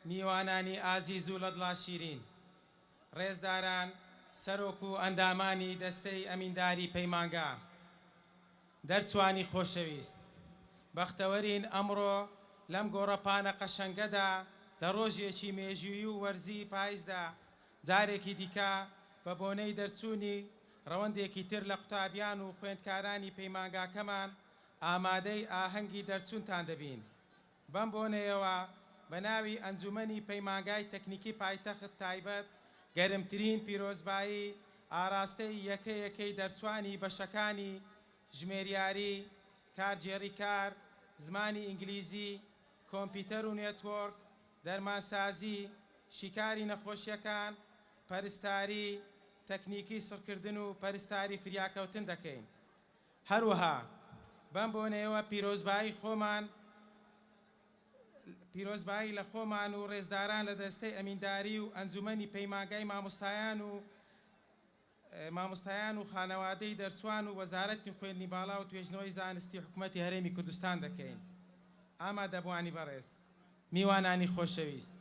میوانانی ئازیز و لەدڵا شیرین ڕێزداران سەرۆک و ئەندامانی دەستەی ئەمینداری پەیمانگا دەرچوانی خۆشەویست، بەختەوەرین ئەمڕۆ لەم گۆڕەپانە قەشەنگەدا لە ڕۆژێکی مێژوویی و وەرزی پایزدا جارێکی دیکە بە بۆنەی دەرچوونی ڕەوەندێکی تر لە قوتابیان و خوێندکارانی پەیمانگاکەمان ئامادەی ئاهەنگی دەرچوونتان دەبین. بەم بۆنەیەوە بە ناوی ئەنجومەنی پەیمانگای تەکنیکی پایتەخت تایبەت گەرمترین پیرۆزبایی ئاراستەی یەکە یەکەی دەرچوانی بەشەکانی ژمێریاری، کارگێڕی کار، زمانی ئینگلیزی، کۆمپیوتەر و نێتوۆرک، دەرمانسازی، شیکاری نەخۆشیەکان، پەرستاری، تەکنیکی سڕکردن و پەرستاری فریاکەوتن دەکەین. هەروەها بەم بۆنەیەوە پیرۆزبایی خۆمان پیرۆزبایی لە خۆمان و ڕێزداران لە دەستەی ئەمینداری و ئەنجومەنی پەیمانگای مامۆستایان و مامۆستایان و خانەوادەی دەرچوان و وەزارەتی خوێندنی باڵا و توێژنەوەی زانستی حکومەتی هەرێمی کوردستان دەکەین. ئامادەبووانی بەڕێز، میوانانی خۆشەویست،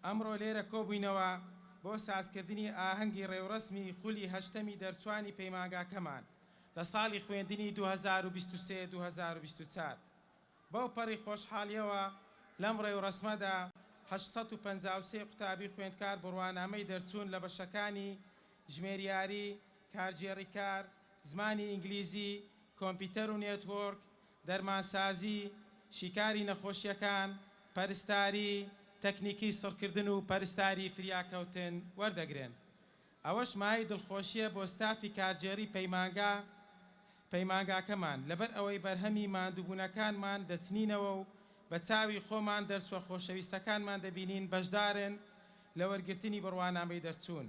ئەمڕۆ لێرە کۆبووینەوە بۆ سازکردنی ئاهەنگی ڕێوڕەسمی خولی هەشتەمی دەرچوانی پەیمانگاکەمان لە ساڵی خوێندنی 2023 2024. بەو پەڕی خۆشحاڵیەوە لەم ڕێوڕەسمەدا 853 قوتابی خوێندکار بڕوانامەی دەرچوون لە بەشەکانی ژمێریاری، کارگێڕی کار، زمانی ئینگلیزی، کۆمپیوتەر و نێتوۆرک، دەرمانسازی، شیکاری نەخۆشیەکان، پەرستاری، تەکنیکی سڕکردن و پەرستاری فریاکەوتن وەردەگرن. ئەوەش مایەی دڵخۆشیە بۆ ستافی کارگێڕی پەیمانگا پەیمانگاکەمان، لەبەر ئەوەی بەرهەمی ماندووبوونەکانمان دەچنینەوە و بە چاوی خۆمان دەرچووە خۆشەویستەکانمان دەبینین بەشدارن لە وەرگرتنی بڕوانامەی دەرچوون.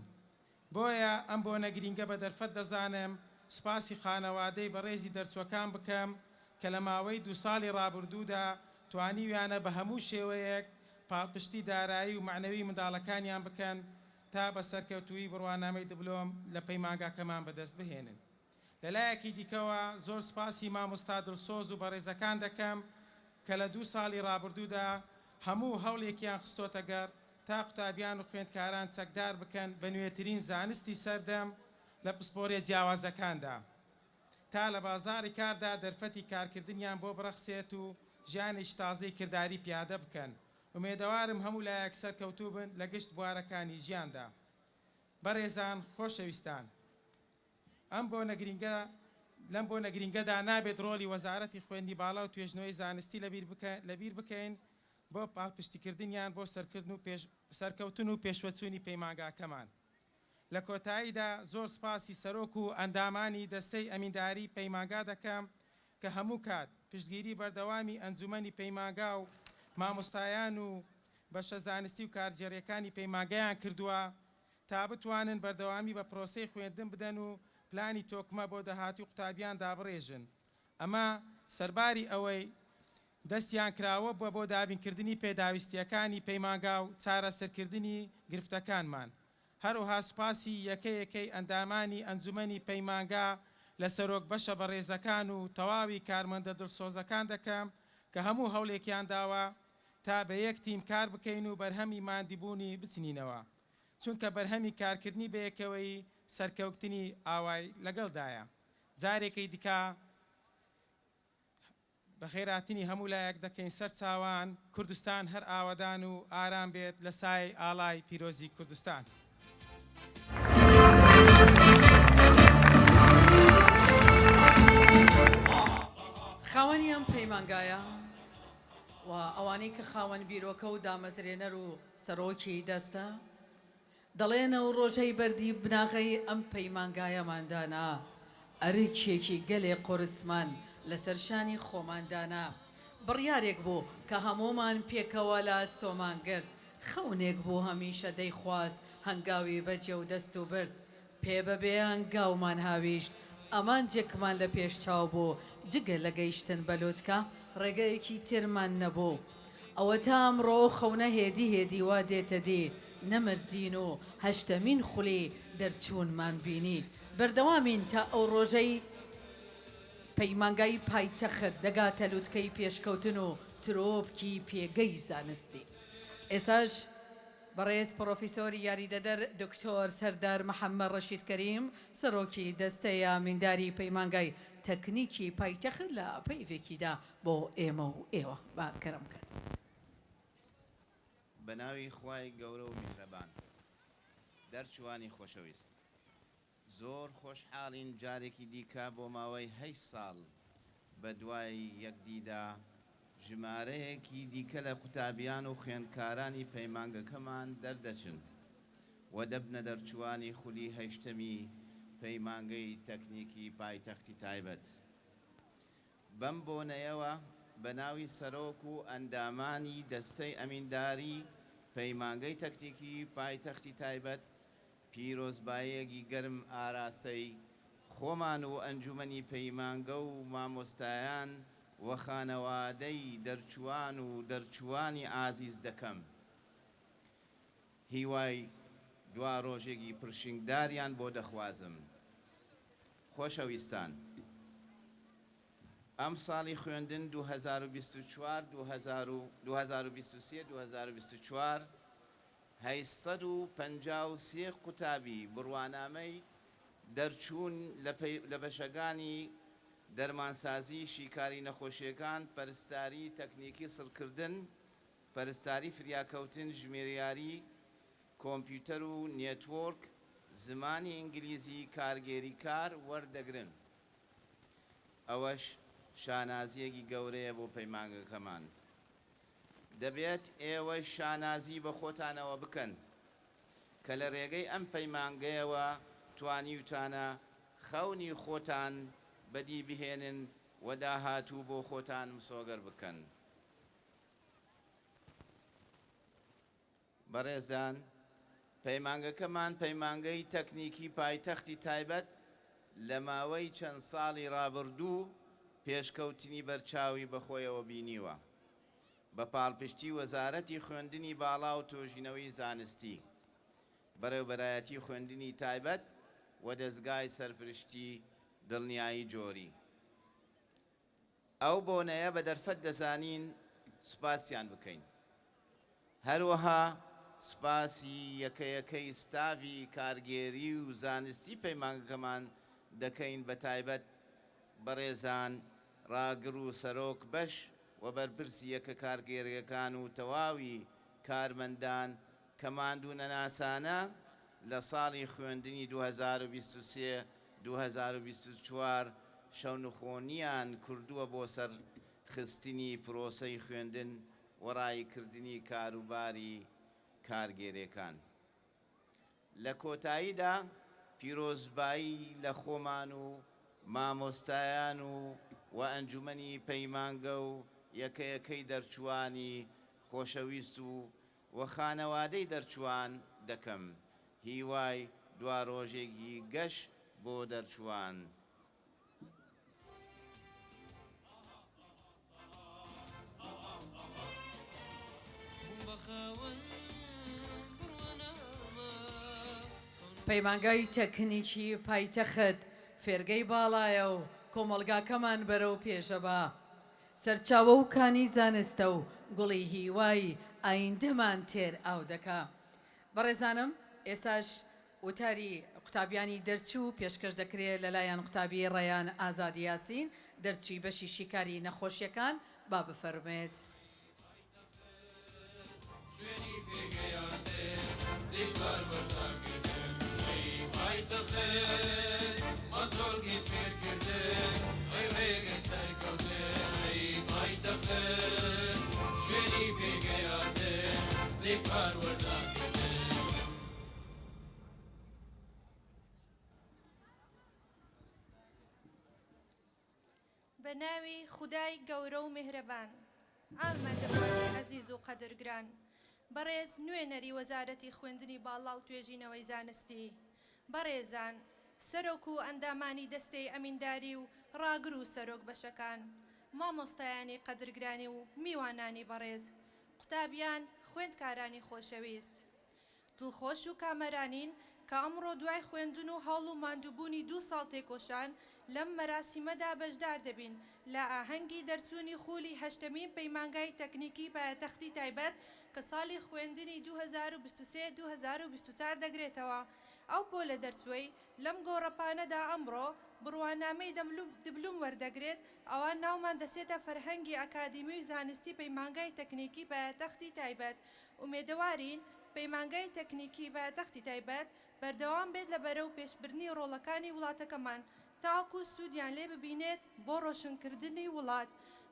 بۆیە ئەم بۆنە گرینگە بە دەرفەت دەزانم سوپاسی خانەوادەی بەڕێزی دەرچووەکان بکەم کە لە ماوەی دوو ساڵی ڕابردوودا توانیویانە بە هەموو شێوەیەک پاڵپشتی دارایی و مەعنەوی منداڵەکانیان بکەن تا بە سەرکەوتوویی بڕوانامەی دبلۆم لە پەیمانگاکەمان بەدەست بهێنن. لە لایەکی دیکەوە زۆر سوپاسی مامۆستا دڵسۆز و بەڕێزەکان دەکەم کە لە دوو ساڵی ڕابردوودا هەموو هەوڵێکیان خستۆتە گەڕ تا قوتابیان و خوێندکاران چەکدار بکەن بە نوێترین زانستی سەردەم لە پسپۆریە جیاوازەکاندا تا لە بازاڕی کاردا دەرفەتی کارکردنیان بۆ بڕەخسێت و ژیانێکی تازەی کرداری پیادە بکەن. ئومێدەوارم هەموو لایەک سەرکەوتوو بن لە گشت بوارەکانی ژیاندا. بەڕێزان، خۆشەویستان، ئەم بۆنە گرینگە لەم بۆنە گرینگەدا نابێت ڕۆڵی وەزارەتی خوێندنی باڵا و توێژنەوەی زانستی لەبیر بکەین بۆ پاڵپشتیکردنیان بۆ سەرکەوتن و پێشوەچوونی پەیمانگاکەمان. لە کۆتاییدا زۆر سپاسی سەرۆک و ئەندامانی دەستەی ئەمینداری پەیمانگا دەکەم کە هەموو کات پشتگیری بەردەوامی ئەنجومەنی پەیمانگا و مامۆستایان و بەشە زانستی و کارگێڕیەکانی پەیمانگایان کردووە تا بتوانن بەردەوامی بە پرۆسەی خوێندن بدەن و پلانی تۆکمە بۆ داهاتووی قوتابیان دابڕێژن ئەمە سەرباری ئەوەی دەستیان کراوە بووە بۆ دابینکردنی پێداویستییەکانی پەیمانگا و چارەسەرکردنی گرفتەکانمان. هەروەها سوپاسی یەکە یەکەی ئەندامانی ئەنجومەنی پەیمانگا لە سەرۆک بەشە بەڕێزەکان و تەواوی کارمەندە دڵسۆزەکان دەکەم کە هەموو هەوڵێکیان داوە تا بە یەک تیم کار بکەین و بەرهەمی ماندیبوونی بچنینەوە چونکە بەرهەمی کارکردنی بەیەکەوەیی سەرکەوتنی ئاوای لەگەڵدایە. جارێکەی دیکە بەخێرهاتنی هەموو لایەک دەکەین سەرچاوان، کوردستان هەر ئاوەدان و ئارام بێت لە سایەی ئاڵای پیرۆزی کوردستان. خاوەنی ئەم پەیمانگایە و ئەوانەی کە خاوەن بیرۆکە و دامەزرێنەر و سەرۆکی دەستە، دەڵێن ئەو ڕۆژەی بەردی بناغەی ئەم پەیمانگایەمان دانا، ئەرکێکی گەلێ قورسمان لەسەر شانی خۆمان دانا. بڕیارێک بوو کە هەموومان پێکەوە لە ئەستۆمان گرت، خەونێک بوو هەمیشە دەیخواست هەنگاوی بەجێ و دەست و برد. پێ بە بێ هەنگاومان هاویشت، ئامانجێکمان لە پێش چاو بوو، جگە لە گەیشتن بە لوتکە، ڕێگەیەکی ترمان نەبوو. ئەوەتا ئەمڕۆ ئەو خەونە هێدی هێدی وا دێتە دی، نەمردین و هەشتەمین خولی دەرچوونمان بینی. بەردەوامین تا ئەو ڕۆژەی پەیمانگای پایتەخت دەگاتە لوتکەی پێشکەوتن و ترۆپکی پێگەی زانستی. ئێستاش. بەڕێز پڕۆفیسۆری یاریدەدەر دکتۆر سەردار محەممە ڕەشید کەریم، سەرۆکی دەستەی ئامینداری پەیمانگای تەکنیکی پایتەخت لە پەیڤێکیدا بۆ ئێمە و ئێوە بە کەرەم کرد. بە ناوی خوای گەورە و میهرەبان. دەرچووانی خۆشەویست. زۆر خۆشحاڵین جارێکی دیکە بۆ ماوەی هەشت ساڵ بە دوای یەکدیدا ژمارەیەکی دیکە لە قوتابیان و خوێندکارانی پەیمانگەکەمان دەردەچن و دەبنە دەرچووانی خولی هەشتەمی پەیمانگەی تەکنیکی پایتەختی تایبەت. بەم بۆنەیەوە بە ناوی سەرۆک و ئەندامانی دەستەی ئەمینداری پەیمانگەی تەکنیکی پایتەختی تایبەت پیرۆزباییەکی گەرم ئاراستەی خۆمان و ئەنجومەنی پەیمانگە و مامۆستایان و خانەوادەی دەرچووان و دەرچووانی ئازیز دەکەم. هیوای دواڕۆژێکی پرشنگداریان بۆ دەخوازم. خۆشەویستان. ئەمساڵی خوێندن 2024 2023 2024 853 قوتابی بڕوانامەی دەرچوون لە بەشەکانی دەرمانسازی، شیکاری نەخۆشییەکان، پەرستاری، تەکنیکی سڕکردن، پەرستاری فریاکەوتن، ژمێریاری، کۆمپیوتەر و نێتوۆرک، زمانی ئینگلیزی، کارگێری کار وەردەگرن. ئەوەش شانازییەکی گەورەیە بۆ پەیمانگەکەمان. دەبێت ئێوەش شانازی بە خۆتانەوە بکەن کە لە رێگەی ئەم پەیمانگەیەوە توانیوتانە خەونی خۆتان بەدی بهێنن و داهاتوو بۆ خۆتان مسۆگەر بکەن. بەڕێزان، پەیمانگەکەمان پەیمانگەی تەکنیکی پایتەختی تایبەت لە ماوەی چەند ساڵی ڕابڕدوو پێشکەوتنی بەرچاوی بەخۆیەوە بینیوە بە پاڵپشتی وەزارەتی خوێندنی باڵا و تۆژینەوەی زانستی، بەڕێوبەرایەتی خوێندنی تایبەت و دەزگای سەرپرشتی دڵنیایی جۆری. ئەو بۆنەیە بە دەرفەت دەزانین سوپاسیان بکەین. هەروەها سوپاسی یەکە یەکەی ستاڤی کارگێری و زانستی پەیمانگەکەمان دەکەین بەتایبەت بەڕێزان ڕاگر و سەرۆک بەش و بەرپرسی یەکە کارگێریەکان و تەواوی کارمەندان کە ماندوونەناسانە لە ساڵی خوێندنی 2023 2024 شەونخۆنیان کردووە بۆ سەرخستنی پرۆسەی خوێندن و ڕاییکردنی کاروباری کارگێرێکان. لە کۆتاییدا پیرۆزبایی لە خۆمان و مامۆستایان و و ئەنجومەنی پەیمانگە و یەکە یەکەی دەرچووانی خۆشەویست و و خانەوادەی دەرچووان دەکەم. هیوای دوارۆژێکی گەش بۆ دەرچووان. پەیمانگای تەکنیکی پایتەخت فێرگەی باڵایە و کۆمەڵگاکەمان بەرەو پێشەبا. سەرچاوە و کانی زانستە و گوڵی هیوای ئایندەمان تێر ئاو دەکا. بەڕێزانم ئێستاش. وتاری قوتابیانی دەرچوو پێشکەش دەکرێت لەلایەن قوتابی ڕەیان ئازاد یاسین دەرچووی بەشی شیکاری نەخۆشیەکان با بفەرموێت. بە ناوی خودای گەورە و میهرەبان. ئامادەبووانی ئەزیز و قەدرگران، بەڕێز نوێنەری وەزارەتی خوێندنی باڵا و توێژینەوەی زانستی، بەڕێزان سەرۆک و ئەندامانی دەستەی ئەمینداری و ڕاگر و سەرۆک بەشەکان، مامۆستایانی قەدرگرانی و میوانانی بەڕێز، قوتابیان، خوێندکارانی خۆشەویست. دڵخۆش و کامەرانین کە ئەمڕۆ دوای خوێندن و هەوڵ و ماندووبوونی دوو ساڵ تێکۆشان لەم مەراسیمەدا بەشدار دەبین لە ئاهەنگی دەرچوونی خولی هەشتەمین پەیمانگای تەکنیکی پایەتەختی تایبەت کە ساڵی خوێندنی 2023 2024 دەگرێتەوە. ئەو پۆلە دەرچووەی لەم گۆڕەپانەدا ئەمڕۆ بڕوانامەی دبلوم وەردەگرێت ئەوا ناومان دەچێتە فەرهەنگی ئەکادیمی و زانستی پەیمانگای تەکنیکی پایەتەختی تایبەت ئومێدەوارین پەیمانگای تەکنیکی پایتەختی تایبەت بەردەوام بێت لە بەرەو پێشبردنی ڕۆڵەکانی وڵاتەکەمان تاوەکو سوودیان لێ ببینێت بۆ ڕۆشنکردنی وڵات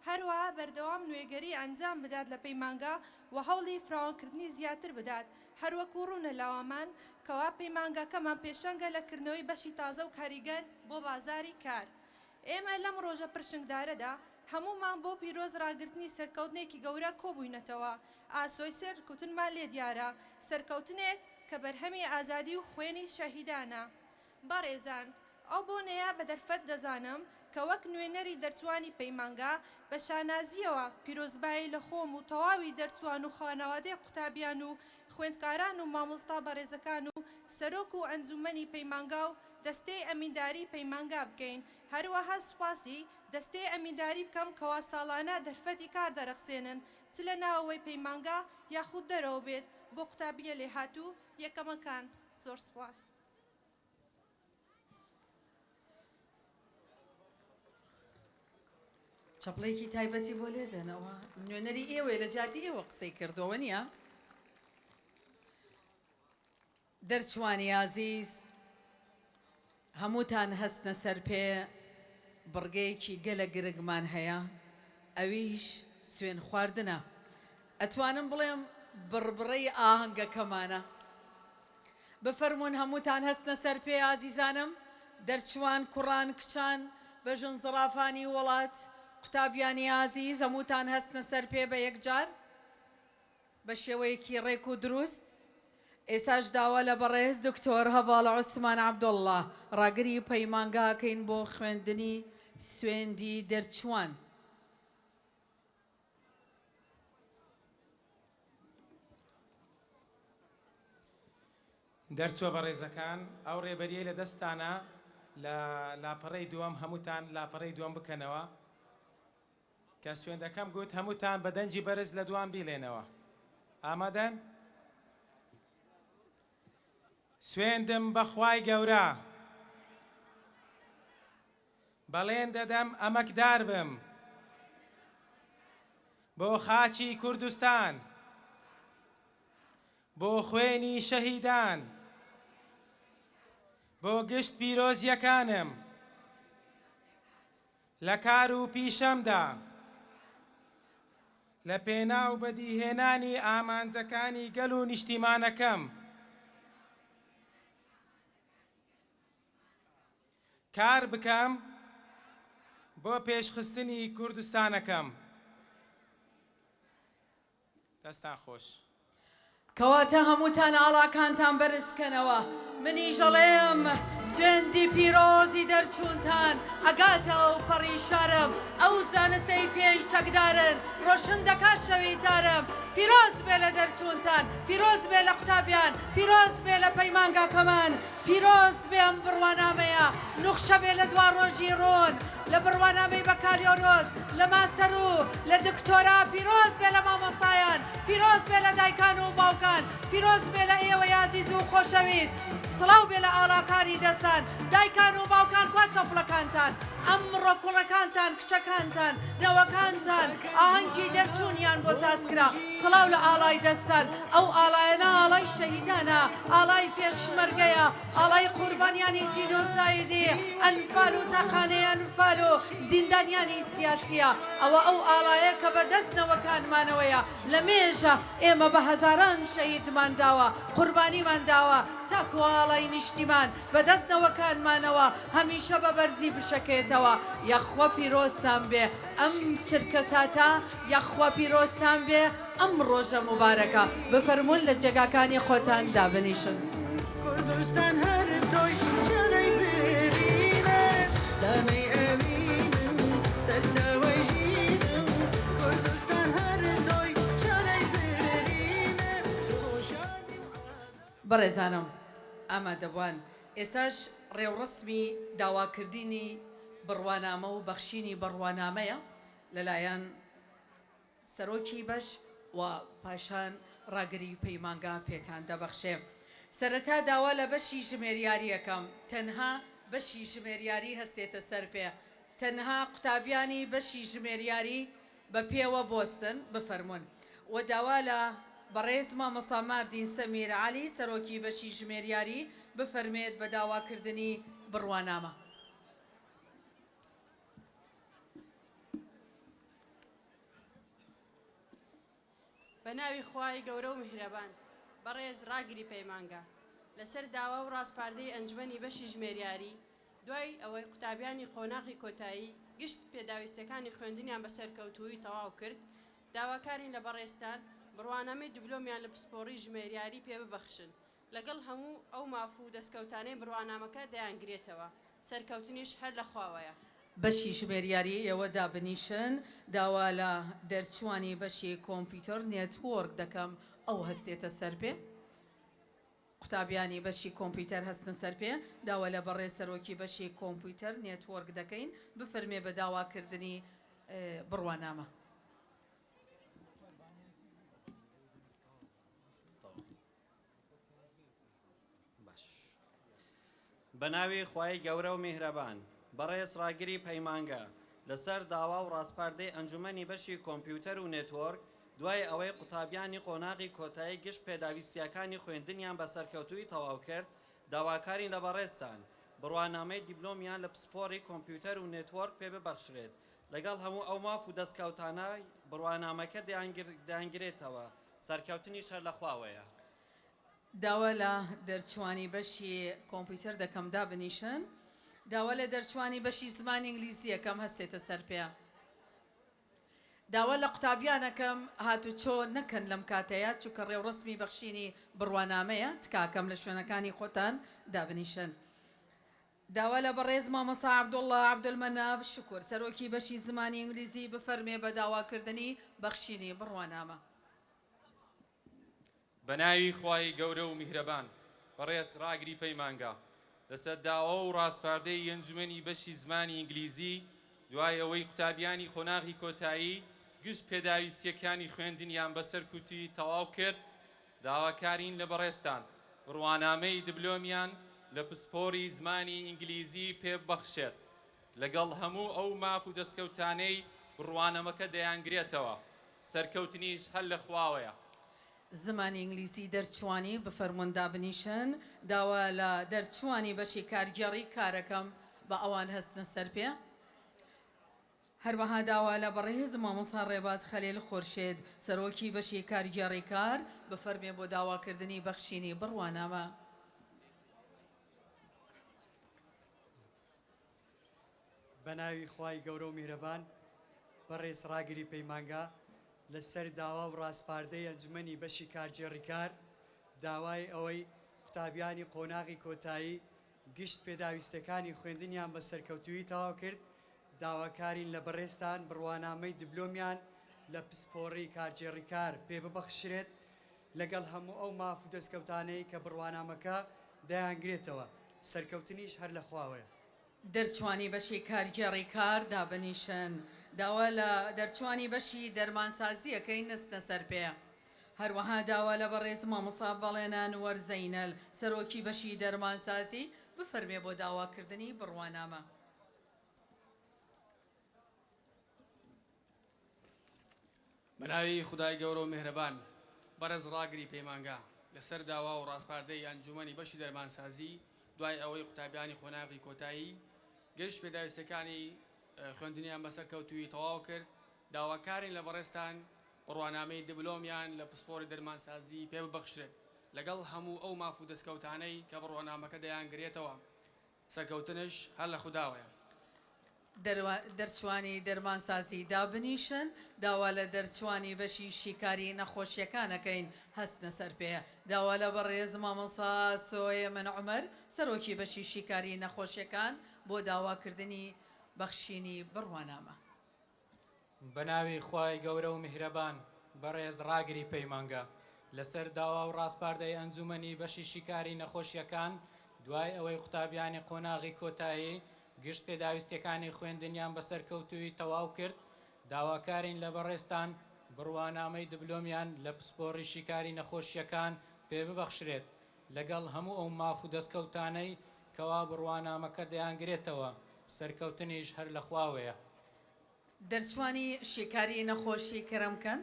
هەروەها بەردەوام نوێگەری ئەنجام بدات لە پەیمانگا و هەوڵی فراوانکردنی زیاتر بدات هەروەکو ڕوونە لاوامان کەوا پەیمانگاکەمان پێشەنگە لە کردنەوەی بەشی تازە و کاریگەر بۆ بازاری کار. ئێمە لەم ڕۆژە پرشنگدارەدا هەموومان بۆ پیرۆز ڕاگرتنی سەرکەوتنێکی گەورە کۆبووینەتەوە، ئاسۆی سەرکوتنمان لێ دیارە، سەرکەوتنێک کە بەرهەمی ئازادی و خوێنی شەهیدانە. بەڕێزان، ئەو بۆنەیە بە دەرفەت دەزانم کە وەک نوێنەری دەرچووانی پەیمانگا بە شانازییەوە پیرۆزبایی لە خۆم و تەواوی دەرچووان و خانەوادەی قوتابیان و خوێندکاران و مامۆستا بەڕێزەکان و سەرۆک و ئەنجوومەنی پەیمانگا و دەستەی ئەمینداری پەیمانگا بکەین، هەروەها سوپاسی دەستەی ئەمینداری بکەم کەوا ساڵانە دەرفەتی کار دەرەخسێنن چ لە ناوەوەی پەیمانگا یاخود دەرەوە بێت بۆ قوتابییە لێهاتوو یەکەمەکان. زۆر سوپاس. چەپڵەیەکی تایبەتی بۆ لێدەنەوە نوێنەری ئێوەیە لە جیاتی ئێوە قسەی کردەوە نییە؟ دەرچوانی ئازیز هەمووتان هەستنە سەر پێ بڕگەیەکی گەلە گرنگمان هەیە ئەویش سوێن خواردنە ئەتوانم بڵێم بڕبڕەی ئاهەنگەکەمانە بفەرموون هەمووتان هەستنە سەر پێ ئازیزانم دەرچوان کوڕان کچان بەژن زڕافانی وڵات قوتابیانی ئازیز هەمووتان هەستنە سەر پێ بە یەکجار. بە شێوەیەکی ڕێک و دروست، ئێستاش داوا لە بەڕێز دکتۆر هەڤاڵ عوسمان عەبدوڵڵا ڕاگری پەیمانگا ئەکەین بۆ خوێندنی سوێندی دەرچووان. دەرچووە بەڕێزەکان ئەو ڕێبەریەی لە دەستتانە لە لاپەڕەی دووەم هەمووتان لاپەڕەی دووەم بکەنەوە. کە سوێندەکەم گوت هەمووتان بە دەنگی بەرز لە دوام بیڵێنەوە. ئامادەن؟ سوێندم بە خوای گەورە. بەڵێن دەدەم ئەمەکدار بم. بۆ خاکی کوردستان. بۆ خوێنی شەهیدان. بۆ گشت پیرۆزییەکانم. لە کار و پیشەمدا، لە پێناو بەدیهێنانی ئامانجەکانی گەل و نیشتیمانەکەم، کار بکەم بۆ پێشخستنی کوردستانەکەم. دەستان خۆش. کەواتە هەمووتان ئاڵاکانتان بەرز کەنەوە، منیش ئەڵێم سوێندی پیرۆزی دەرچوونتان ئەگاتە ئەوپەڕی شارم، ئەو زانستەی پێی چەکدارن ڕۆشن دەکات شەوی تارم، پیرۆز بێ لە دەرچوونتان، پیرۆز بێ لە قوتابیان، پیرۆز بێ لە پەیمانگاکەمان، پیرۆز بێ ئەم بڕوانامەیە نوخشە بێ لە دواڕۆژی ڕوون، لە بڕوانامەی بەکالیۆرۆس، لە ماستەر و لە دکتۆرا، پیرۆز بێ لە مامۆستایان، پیرۆز بێ لە دایکان و باوکان، پیرۆز بێ لە ئێوەی ئازیز و خۆشەویست. سڵاو بێ لە ئاڵاکانی دەستان، دایکان و باوکان کوا چەپڵەکانتان؟ ئەمڕۆ کوڕەکانتان، کچەکانتان، نەوەکانتان ئاهەنگی دەرچوونیان بۆ ساز کرا، سڵاو لە ئاڵای دەستان، ئەو ئاڵایەنە ئاڵای شەهیدانە، ئاڵای پێشمەرگەیە، ئاڵای قوربانیانی جینۆسایدی ئەنفال و تاقانەی ئەنفال و زیندانیانی سیاسییە، ئەوە ئەو ئاڵایە کە بە دەست نەوەکانمانەوەیە، لە مێژە ئێمە بە هەزاران شەهیدمان داوە، قوربانیمان داوە تاکو ئاڵای نیشتیمان بە دەست نەوەکانمانەوە هەمیشە بە بەرزی بشەکێتەوە. یاخوا پیرۆزتان بێ ئەم چرکەساتە، یاخوا پیرۆزتان بێ ئەم ڕۆژە موبارەکە. بفەرموون لە جێگاکانی خۆتان دابنیشن. کوردستان هەر تۆی چرای برینە دانەی ئەوینم سەرچاوەی ژینم کوردستان هەر تۆی چرای برینە تۆ شادی و ئازادی. بەڕێزانم ئامادەبوان ئێستاش ڕێوڕەسمی داواکردنی بڕوانامە و بەخشینی بڕوانامەیە لەلایەن سەرۆکی بەش و پاشان ڕاگری پەیمانگا پێتان دەبەخشێ. سەرەتا داوا لە بەشی ژمێریاری ئەکەم تەنها بەشی ژمێریاری هەستێتە سەر پێ تەنها قوتابیانی بەشی ژمێریاری بە پێوە بۆستن بفەرموون و داوا لە بەڕێز مامۆستا ماردین سەمیر عەلی سەرۆکی بەشی ژمێریاری بفەرمێت بە داواکردنی بڕوانامە. بە ناوی خوای گەورە و میهرەبان. بەڕێز ڕاگری پەیمانگا، لەسەر داوا و ڕاسپاردەی ئەنجومەنی بەشی ژمێریاری، دوای ئەوەی قوتابیانی قۆناغی کۆتایی گشت پێداویستیەکانی خوێندنیان بە سەرکەوتوویی تەواو کرد، داواکارین لە بەڕێزتان بڕوانامەی دبلۆمیان لە پسپۆڕی ژمێریاری پێ ببەخشن لەگەڵ هەموو ئەو ماف و دەستکەوتانەی بڕوانامەکە دەیانگرێتەوە، سەرکەوتنیش هەر لە خواوەیە. بەشی ژمێریاری ئێوە دابنیشن، داوا لە دەرچووانی بەشی کۆمپیوتەر network دەکەم ئەو هەستێتە سەر پێ. قوتابیانی بەشی کۆمپیوتەر هەستنە سەر پێ، داوا لە بەڕێز سەرۆکی بەشی کۆمپیوتەر network دەکەین بفەرمێ بە داواکردنی بڕوانامە. بەناوی خوای گەورە و میهرەبان بەڕێز ڕاگری پەیمانگە لەسەر داوا و ڕاسپاردەی ئەنجومەنی بەشی کۆمپیوتەر و network دوای ئەوەی قوتابیانی قۆناغی کۆتایی گشت پێداویستییەکانی خوێندنیان بە سەرکەوتوویی تەواو کرد داواکارین لە بەڕێزتان بڕوانامەی دیبلۆمیان لە پسپۆڕی کۆمپیوتەر و network پێ ببەخشرێت لەگەڵ هەموو ئەو ماف و دەستکەوتانەی بڕوانامەکە دەیانگرێتەوە سەرکەوتنیش هەر لە خواوەیە. داوا لە دەرچوانی بەشی کۆمپیوتەر دەکەم دابنیشن. داوا لە دەرچوانی بەشی زمانی ئینگلیزی ئەکەم هەستێتە سەر پێ. داوا لە قوتابیان ئەکەم هاتوچۆ نەکەن لەم کاتەیا چونکە ڕێوڕەسمی بەخشینی بڕوانامەیە تکاکەم لە شوێنەکانی خۆتان دابنیشن. داوا لە بەڕێز مامۆستا عەبدوڵڵا عەبدولمەناف شوکور سەرۆکی بەشی زمانی ئینگلیزی بفەرمێ بە داواکردنی بەخشینی بڕوانامە. بەناوی خوای گەورە و میهرەبان. بەڕێز ڕاگری پەیمانگا، لەسەر داوا و ڕاسپاردەی ئەنجومەنی بەشی زمانی ئینگلیزی، دوای ئەوەی قوتابیانی قۆناغی کۆتایی گشت پێداویستییەکانی خوێندنیان بە سەرکوتی تەواو کرد، داواکارین لە بەڕێزتان بڕوانامەی دبلۆمیان لە پسپۆری زمانی ئینگلیزی پێ ببەخشێت لەگەڵ هەموو ئەو ماف و دەستکەوتانەی بڕوانەمەکە دەیانگرێتەوە. سەرکەوتنیش هەر لە خواوەیە. زمانی ئینگلیزی دەرچووانی بفەرموون دابنیشن، داوا لە دەرچووانی بەشی کارگێڕی کارەکەم با ئەوان هەستنە سەر پێ. هەروەها داوا لە بەڕێز مامۆستا ڕێباز خەلیل خورشید سەرۆکی بەشی کارگێڕی کار بفەرمێ بۆ داواکردنی بەخشینی بڕوانامە. بەناوی خوای گەورە و میهرەبان بەڕێز ڕاگری پەیمانگا لە سەر داوا و ڕاسپاردەی ئەنجومەنی بەشی کارگێڕی کار داوای ئەوەی قوتابیانی قۆناغی کۆتایی گشت پێداویستەکانی خوێندنیان بە سەرکەوتوویی تەواو کرد داواکارین لە بەڕێزتان بڕوانامەی دبلۆمیان لە پسپۆڕی کارگێڕی کار پێ ببەخشرێت لەگەڵ هەموو ئەو ماف و دەستکەوتانەی کە بڕوانامەکە دەیانگرێتەوە سەرکەوتنیش هەر لە خواوەیە. دەرچوانی بەشی کارگێڕی کار دابنیشن. داوا لە دەرچوانی بەشی دەرمانسازی ئەکەین نەچنە سەر پێ. هەروەها داوا لە بەڕێز مامۆستا بەڵێن ئەنوەر زەینەل سەرۆکی بەشی دەرمانسازی بفەرمێ بۆ داواکردنی بڕوانامە. بەناوی خودای گەورە و میهرەبان، بەڕێز ڕاگری پەیمانگا، لەسەر داوا و ڕاسپاردەی ئەنجومەنی بەشی دەرمانسازی، دوای ئەوەی قوتابیانی قۆناغی کۆتایی گشت پێداویستیەکانی خوێندنیان بە سەرکەوتوویی تەواو کرد، داواکارین لە بەڕێزتان بڕوانامەی دبلۆمیان لە پسپۆڕی دەرمانسازی پێ ببەخشرێت، لەگەڵ هەموو ئەو ماف و دەستکەوتانەی کە بڕوانامەکە دەیانگرێتەوە. سەرکەوتنش هەر لە خوداوەیە. دەرچوانی دەرمانسازی دابنیشن، داوا لە دەرچوانی بەشی شیکاری نەخۆشیەکان ئەکەین هەستنە سەر پێ. داوا لە بەڕێز مامۆستا سۆێمن عومەر سەرۆکی بەشی شیکاری نەخۆشیەکان بۆ داواکردنی بەخشینی بڕوانامە. بەناوی خوای گەورە و میهرەبان بەڕێز ڕاگری پەیمانگە، لەسەر داوا و ڕاسپاردەی ئەنجومەنی بەشی شیکاری نەخۆشیەکان، دوای ئەوەی قوتابیانی قۆناغی کۆتایی گشت پێداویستیەکانی خوێندنیان بە سەرکەوتوویی تەواو کرد، داواکارین لە بەڕێزتان بڕوانامەی دبلۆمیان لە پسپۆڕی شیکاری نەخۆشیەکان پێ ببەخشرێت لەگەڵ هەموو ئەو ماف و دەستکەوتانەی کەوا بڕوانامەکە دەیانگرێتەوە، سەرکەوتنیش هەر لە خواوەیە. دەرچوانی شیکاری نەخۆشی کەرەمکەن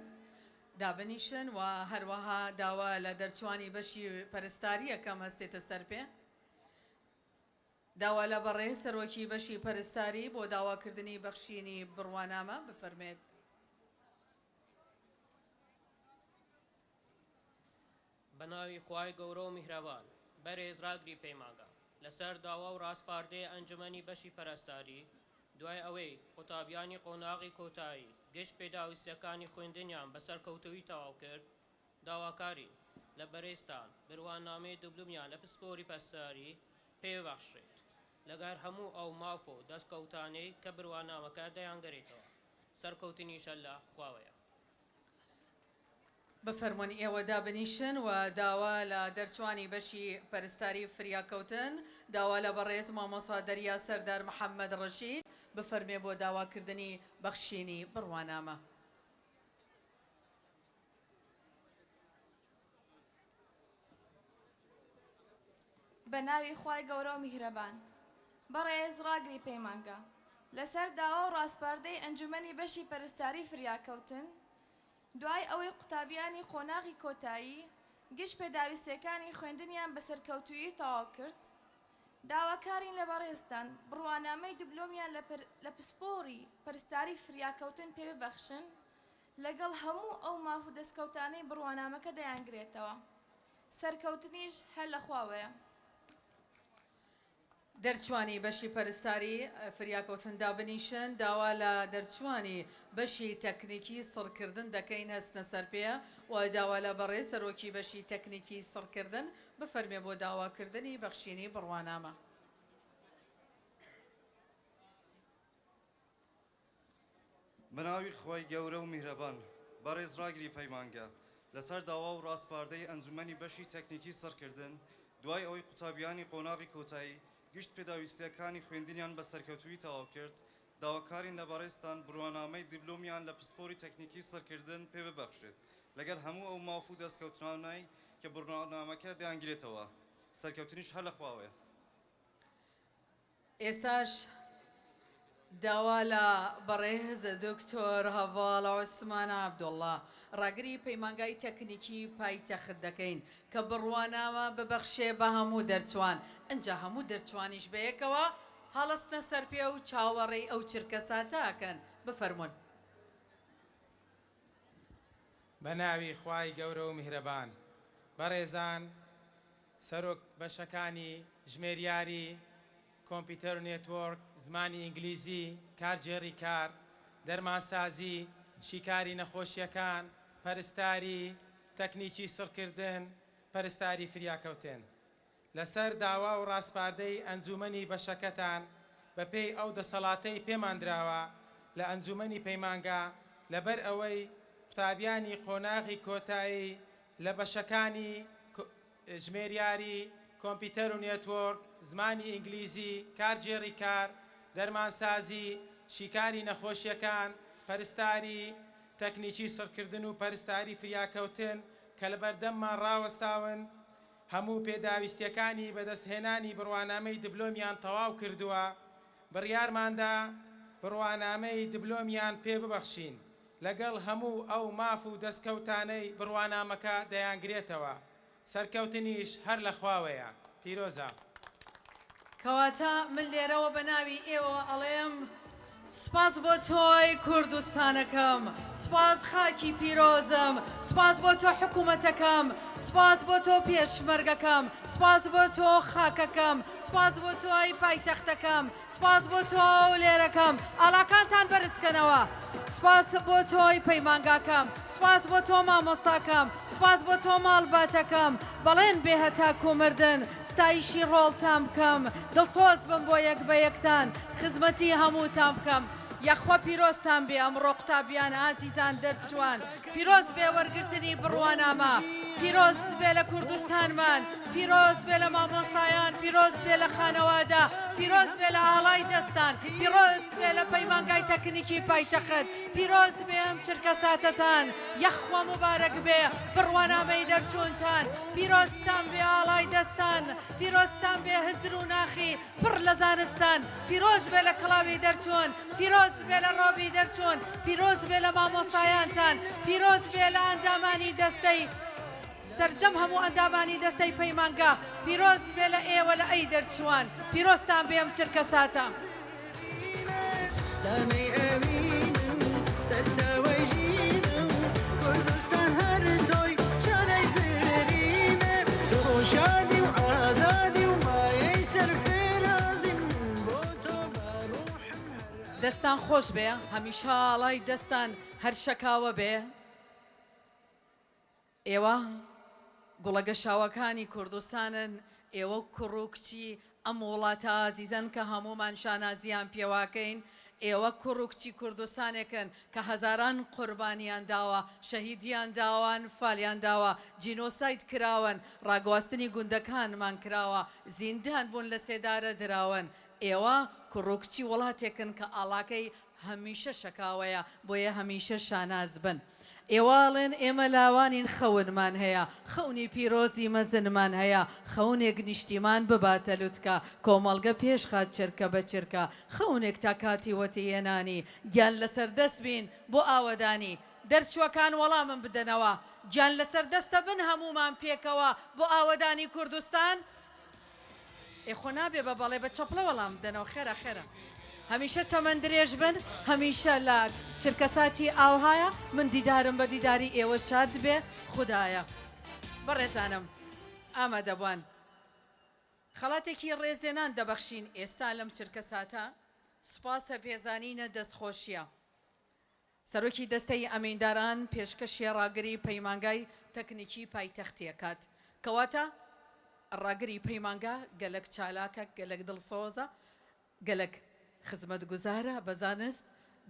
دابنیشن و هەروەها داوا لە دەرچوانی بەشی پەرستاری ئەکەم هەستێتە سەر پێ. داوا لە بەڕێز سەرۆکی بەشی پەرستاری بۆ داواکردنی بەخشینی بڕوانامە بفەرمێت. بەناوی خوای گەورە و میهرەبان بەرێز ڕاگری پەیمانگا لەسەر داوا و ڕاسپاردەی ئەنجومەنی بەشی پەرستاری دوای ئەوەی قوتابیانی قۆناغی کۆتایی گشت پێداویستیەکانی خوێندنیان بە سەرکەوتوویی تەواو کرد داواکارین لە بەرێزتان بروانامەی دبلومیان لە پسپۆری پەرستاری پێ ببەخشرێت لەگەر هەموو ئەو ماف و دەستکەوتانەی کە بروانامەکە دەیانگرێتەوە سەرکەوتنیشە لە خواوەیە. بفەرموون ئێوە دابنیشن و داوا لە دەرچوانی بەشی پەرستاری فریاکەوتن داوا لە بەڕێز مامۆستا دەریا سەردار محەمەد ڕەشید بفەرمێ بۆ داواکردنی بەخشینی بڕوانامە. بە ناوی خوای گەورە و میهرەبان. بەڕێز ڕاگری پەیمانگا، لەسەر داوا و ڕاسپاردەی ئەنجومەنی بەشی پەرستاری فریاکەوتن، دوای ئەوەی قوتابیانی قۆناغی کۆتایی گشت پێداویستیەکانی خوێندنیان بە سەرکەوتوویی تەواو کرد، داواکارین لە بەڕێزتان بڕوانامەی دبلۆمیان لە پسپۆڕی پەرستاری فریاکەوتن پێ ببەخشن لەگەڵ هەموو ئەو ماف و دەستکەوتانەی بڕوانامەکە دەیانگرێتەوە. سەرکەوتنیش هەر لە خواوەیە. دەرچوانی بەشی پەرستاری فریاکەوتن دابنیشن، داوا لە دەرچوانی بەشی تەکنیکی سڕکردن دەکەین هەستنە سەر پێ و داوا لە بەڕێز سەرۆکی بەشی تەکنیکی سڕکردن بفەرمێ بۆ داواکردنی بەخشینی بڕوانامە. بەناوی خوای گەورە و میهرەبان بەڕێز ڕاگری پەیمانگە لەسەر داوا و ڕاسپاردەی ئەنجومەنی بەشی تەکنیکی سڕکردن دوای ئەوەی قوتابیانی قۆناغی کۆتایی گشت پێداویستیەکانی خوێندنیان بە سەرکەوتوویی تەواو کرد داواکارین لە بەڕێزتان بڕوانامەی دیبلۆمیان لە پسپۆری تەکنیکی سڕکردن پێ ببەخشرێت لەگەڵ هەموو ئەو ماف و دەستکەوتنانەی کە بڕوانامەکە دەیانگرێتەوە سەرکەوتنیش هەر لە خواوەیە. ئێستاش داوا لە بەڕێز دکتۆر هەڤاڵ عوسمان عەبدوڵڵا ڕاگری پەیمانگای تەکنیکی پایتەخت دەکەین کە بڕوانامە ببەخشێ بە هەموو دەرچوان ئنجا هەموو دەرچوانیش بەیەکەوە هەڵستنە سەرپێ و چاوەڕێی ئەو چرکەساتە ئەکەن بفەرموون. بەناوی خوای گەورە و میهرەبان. بەڕێزان سەرۆک بەشەکانی، ژمێریاری، کۆمپیوتەر و نێتۆرک، زمانی ئینگلیزی، کارگێڕی کار، دەرمانسازی، شیکاری نەخۆشییەکان، پەرستاری، تەکنیکی سڕکردن، پەرستاری فریاکەوتن. لەسەر داوا و ڕاسپاردەی ئەنجوومەنی بەشەکەتان، بەپێی ئەو دەسەڵاتەی پێمان دراوە لە ئەنجوومەنی پەیمانگا، لەبەر ئەوەی قوتابیانی قۆناغی کۆتایی لە بەشەکانی، ژمێریاری، کۆمپیوتەر و نێتۆرک، زمانی ئینگلیزی، کارگێڕی کار، دەرمانسازی، شیکاری نەخۆشییەکان، پەرستاری، تەکنیکی سڕکردن و پەرستاری فریاکەوتن، کە لەبەردەممان ڕاوەستاون هەموو پێداویستییەکانی بەدەستهێنانی بڕوانامەی دبلۆمیان تەواو کردووە، بڕیارماندا بڕوانامەی دبلۆمیان پێ ببەخشین لەگەڵ هەموو ئەو ماف و دەستکەوتانەی بڕوانامەکە دەیانگرێتەوە. سەرکەوتنیش هەر لە خواوەیە. پیرۆزە. کەواتە من لێرەوە بە ناوی ئێوە ئەڵێم سوپاس بۆ تۆی کوردستانەکەم، سوپاس خاکی پیرۆزم، سوپاس بۆ تۆ حکومەتەکەم، سوپاس بۆ تۆ پێشمەرگەکەم، سوپاس بۆ تۆ خاکەکەم، سوپاس بۆ تۆی پایتەختەکەم، سوپاس بۆ تۆ هەولێرەکەم، ئاڵاکانتان بەرز کەنەوە. سوپاس بۆ تۆی پەیمانگاکەم، سوپاس بۆ تۆ مامۆستاکەم، سوپاس بۆ تۆ ماڵباتەکەم، بەڵێن بێ هەتاکو مردن ستایشی ڕۆڵتان بکەم، دڵسۆز بم بۆ یەک بە یەکتان، خزمەتی هەمووتان بکەم. یاخوا پیرۆزتان بێ ئەمڕۆ قوتابیان ئازیزان دەرچووان پیرۆز بێ وەرگرتنی بڕوانامە پیرۆز بێ لە کوردستانمان پیرۆز بێ لە مامۆستایان پیرۆز بێ لە خانەوادە پیرۆز بێ لە ئاڵای دەستان پیرۆز بێ لە پەیمانگای تەکنیکی پایتەخت پیرۆز بێ ئەم چرکەساتەتان یەخوا موبارەک بێ بڕوانامەی دەرچوونتان پیرۆزتان بێ ئاڵای دەستان پیرۆزتان بێ هزر و ناخی پڕ لە زانستان، پیرۆز بێ لە کڵاوی دەرچوون، پیرۆز بێ لە ڕۆبی دەرچوون، پیرۆز بێ لە مامۆستایانتان، پیرۆز بێ لە ئەندامانی دەستەی سەرجەم هەموو ئەندامانی دەستەی پەیمانگا، پیرۆز بێ لە ئێوە لە ئەی دەرچووان، پیرۆزتان بێ ئەم چرکەساتە. دانەی ئەوینم سەرچاوەی ژینم کوردستان هەر تۆی چارەی برینم تۆ شادی و ئازادی و مایەی سەرفرازیم بۆ تۆ بە ڕوحم هەر. دەستان خۆش بێ هەمیشە ئاڵای دەستان هەر شەکاوە بێ. ئێوە گوڵە گەشاوەکانی کوردستانن، ئێوە کوڕ و کچی ئەم وڵاتە ئازیزەن کە هەموومان شانازییان پێوەکەین، ئێوە کوڕ و کچی کوردستانێکن کە هەزاران قوربانیان داوە، شەهیدیان داوە، ئەنفالیان داوە، جینۆساید کراون، ڕاگواستنی گوندەکانمان کراوە، زیندان بوون، لەسێدارە دراون. ئێوە کوڕ و کچی وڵاتێکن کە ئاڵاکەی هەمیشە شەکاوەیە، بۆیە هەمیشە شاناز بن. ئێوە ئەڵێن ئێمە لاوانین خەونمان هەیە، خەونی پیرۆزی مەزنمان هەیە، خەونێک نیشتیمان بباتە لوتکە، کۆمەڵگە پێش خات چرکە بە چرکە، خەونێک تا کاتی وەتیهێنانی، گیان لەسەر دەست بین بۆ ئاوەدانی. دەرچووەکان وەڵامم بدەنەوە، گیان لەسەر دەستە بن هەموومان پێکەوە بۆ ئاوەدانی کوردستان؟ ئێ خۆ نابێ بە بەڵێ بە چەپڵە وەڵام بدەنەوە خێرا خێرا. هەمیشە تەمەن درێژ بن هەمیشە لە چرکەساتی ئاوهایە من دیدارم بە دیداری ئێوە شاد بێ خودایە بەڕێزانم ئامادەبوان خەڵاتێکی ڕێزێنان دەبەخشین ئێستا لەم چرکەساتە سوپاسە پێزانینە دەستخۆشیە سەرۆکی دەستەی ئەمینداران پێشکەشی ڕاگری پەیمانگای تەکنیکی پایتەختی ئەکات. کەواتە ڕاگری پەیمانگا گەلەک چالاکە، گەلەک دڵسۆزە، گەلەک خزمەتگوزارە بە زانست،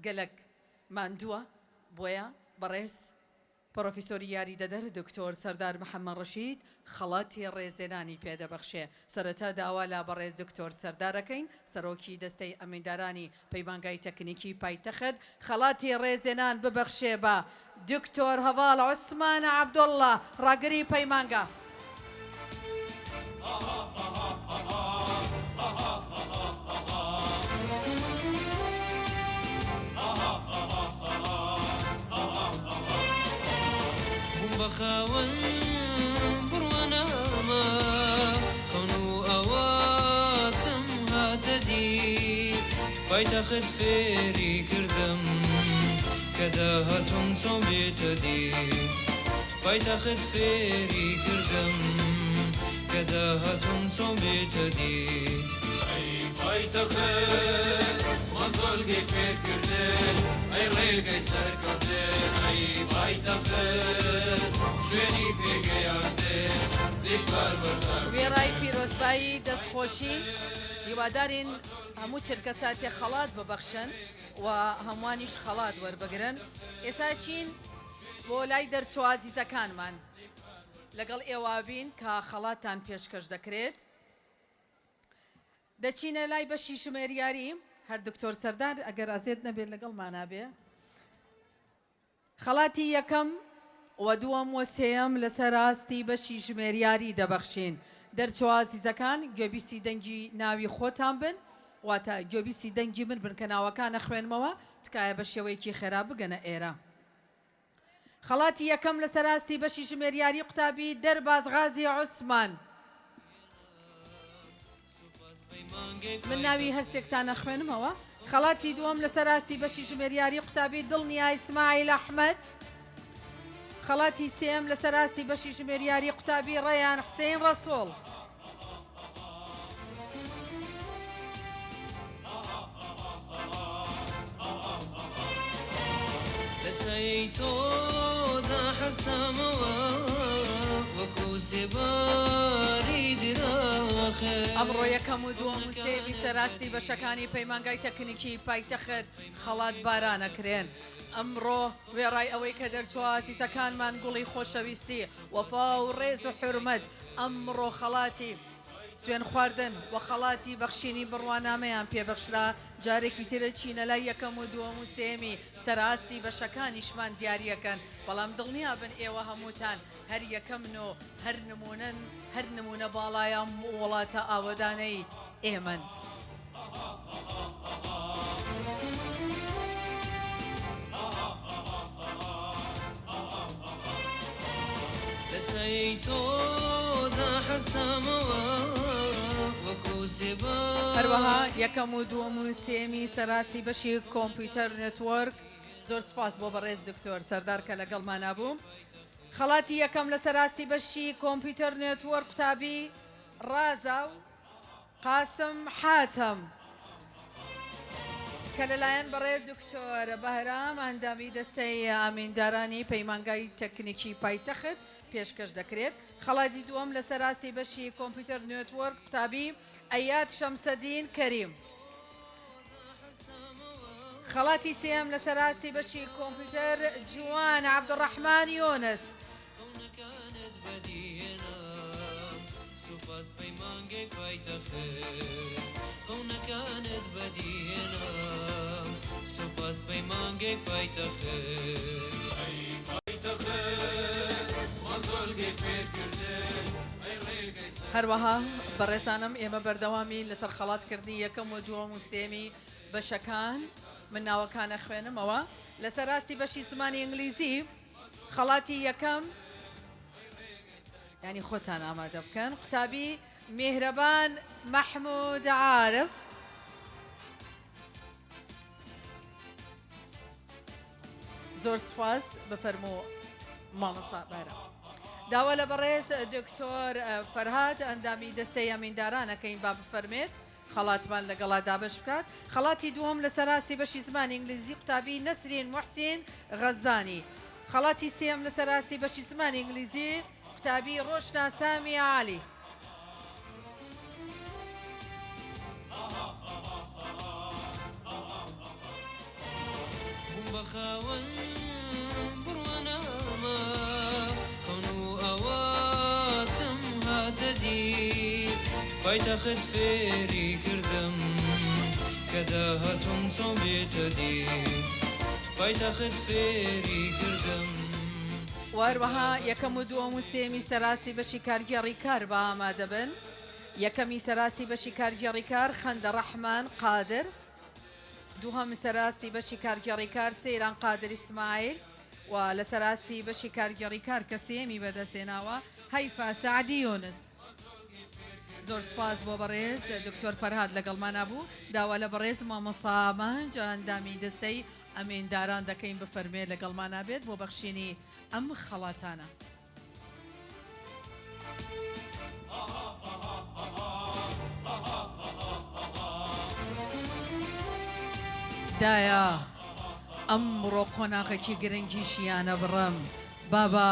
گەلەک ماندووە، بۆیە بەڕێز پڕۆفیسۆری یاریدەدەر دکتۆر سەردار محەمەد ڕەشید خەڵاتی ڕێزلێنانی پێدەبەخشێ. سەرەتا داوا لە بەڕێز دکتۆر سەردار ئەکەین سەرۆکی دەستەی ئەمیندارانی پەیمانگای تەکنیکی پایتەخت خەڵاتی ڕێزلێنان ببەخشێ بە دکتۆر هەڤاڵ عوسمان عەبدوڵڵا ڕاگری پەیمانگا. بووم بە خاوەن بڕوانامە، خەون و ئاواتم هاتە دی، پایتەخت فێری کردم کە داهاتووم چۆن بێتە دی. پایتەخت فێری کردم کە داهاتووم چۆن بێتە دی. ئەی پایتەخت مەزڵگەی فێرکردن، ئەی ڕێگەی سەرکەوتن، ئەی پایتەخت شوێنی پێگەیاندن، جێی پەروەردە. وێڕای پیرۆزبایی دەستخۆشی، هیوادارین هەموو چرکەساتێ خەڵات ببەخشن و هەمووانیش خەڵات وەربگرن. ئێستا چین بۆ لای دەرچووە ئازیزەکانمان لەگەڵ ئێوە بین کە خەڵاتتان پێشکەش دەکرێت. دەچینە لای بەشی ژمێریاری، هەر دکتۆر سەردار ئەگەر ئەزێت نەبێت لەگەڵمانا بێ. خەڵاتی یەکەم و دووەم و سێیەم لەسەر ئاستی بەشی ژمێریاری دەبەخشین. دەرچووە ئازیزەکان گوێبیستی دەنگی ناوی خۆتان بن، واتە گوێبیستی دەنگی من بن کە ناوەکان ئەخوێنمەوە، تکایە بە شێوەیەکی خێرا بگەنە ئێرە. خەڵاتی یەکەم لەسەر ئاستی بەشی ژمێریاری قوتابی دەرباز غازی عوسمان. من ناوی هەرسێکتان ئەخوێنمەوە. خەڵاتی دووەم لەسەر ئاستی بەشی ژمێریاری قوتابی دڵنیا ئیسماعیل ئەحمەد. خەڵاتی سێیەم لەسەر ئاستی بەشی ژمێریاری قوتابی ڕەیان حسین ڕەسوڵ. لە سایەی تۆدا حەسامەوە وەکو سێباری درەخت. ئەمڕۆ یەکەم و دووەم و سێیەمی سەراستی بەشەکانی پەیمانگای تەکنیکی پایتەخت خەڵات باران ئەکرێن. ئەمڕۆ وێڕای ئەوەی کە دەرچووە ئازیزەکانمان گوڵی خۆشەویستی، وەفا و ڕێز و حورمەت، ئەمڕۆ خەڵاتی سوێن خواردن و خەڵاتی بەخشینی بڕوانامەیان پێ بەخشرا، جارێکی تر چینە لای یەکەم و دووەم و سێیەمی سەر ئاستی بەشەکانیشمان دیاریەکەن، بەڵام دڵنیابن ئێوە هەمووتان هەر یەکەمن و هەر نموونەن، هەر نموونە باڵای ئەم وڵاتە ئاوەدانەی ئێمەن. لە سایەی تۆدا حەسامەوە وەکو سێبار. هەروەها یەکەم و دووەم و سێیەمی سەراستی بەشی کۆمپیوتەر network زۆر سوپاس بۆ بەڕێز دکتۆر سەردار کە لەگەڵمانا بوو. خەڵاتی یەکەم لەسەر ئاستی بەشی کۆمپیوتەر network قوتابی ڕازا و قاسم حاتەم کە لەلایەن بەڕێز دکتۆر بەهرام ئەندامی دەستەی ئامیندارانی پەیمانگای تەکنیکی پایتەخت پێشکەش دەکرێت. خەڵاتی دووەم لەسەر ئاستی بەشی کۆمپیوتەر network قوتابی ئەیاد شەمسەدین کەریم. خەڵاتی سێیەم لەسەر ئاستی بەشی کۆمپیوتەر جوان عەبدولڕەحمان یونس. خەونەکانت بەدیهێنام سوپاس پەیمانگەی پایتەخت خەونەکانت بەدیهێنام سوپاس پەیمانگەی پایتەخت. ئەی پایتەخت مەزڵگەی فێرکردن ئەی ڕێگەی سەرکەوتن. هەروەها بەڕێزانم ئێمە بەردەوامین لەسەر خەڵاتکردنی یەکەم و دووەم و سێیەمی بەشەکان، من ناوەکان ئەخوێنمەوە لەسەر ئاستی بەشی زمانی ئینگلیزی. خەڵاتی یەکەم یانی خۆتان ئامادە بکەن قوتابی میهرەبان مەحمود عارف. زۆر سوپاس بفەرموو مامۆستا بایرام. داوا لە بەڕێز دکتۆر فەرهاد ئەندامی دەستەی ئەمینداران ئەکەین با بفەرمێت. خەڵاتمان لەگەڵا دابەش بکات. خەڵاتی دووەم لەسەر ئاستی بەشی زمانی ئینگلیزی قوتابی نەسرین موحسین غەزانی. خەڵاتی سێیەم لەسەر ئاستی بەشی زمانی ئینگلیزی قوتابی ڕۆشنا سامی عەلی. بووم بە خاوەن بڕوانامە، خەون و ئاواتم هاتە دی، پایتەخت فێری کردم کە داهاتووم چۆن بێتە دی، پایتەخت فێری کردم. وە هەروەها یەکەم و دووەم و سێیەمی سەراستی بەشی کارگێڕی کار با ئامادەبن، یەکەمی سەراستی بەشی کارگێڕی کار خەندە ڕەحمان قادر، دووهەم سەر ئاستی بەشی کارگێڕی کار سەیران قادر ئیسماعیل و لەسەر ئاستی بەشی کارگێڕی کار کە سێیەمی بەدەستهێناوە هەیفا سەعدی یونس. زۆر سوپاس بۆ بەڕێز دکتۆر فەرهاد لەگەڵمانا بوو، داوا لە بەڕێز مامۆستا ئامانج ئەندامی دەستەی ئەمینداران دەکەین بفەرموێ لەگەڵمانا بێت بۆ بەخشینی ئەم خەڵاتانە. دایە ئەمڕۆ قۆناغێکی گرنگی ژیانە بڕم بابە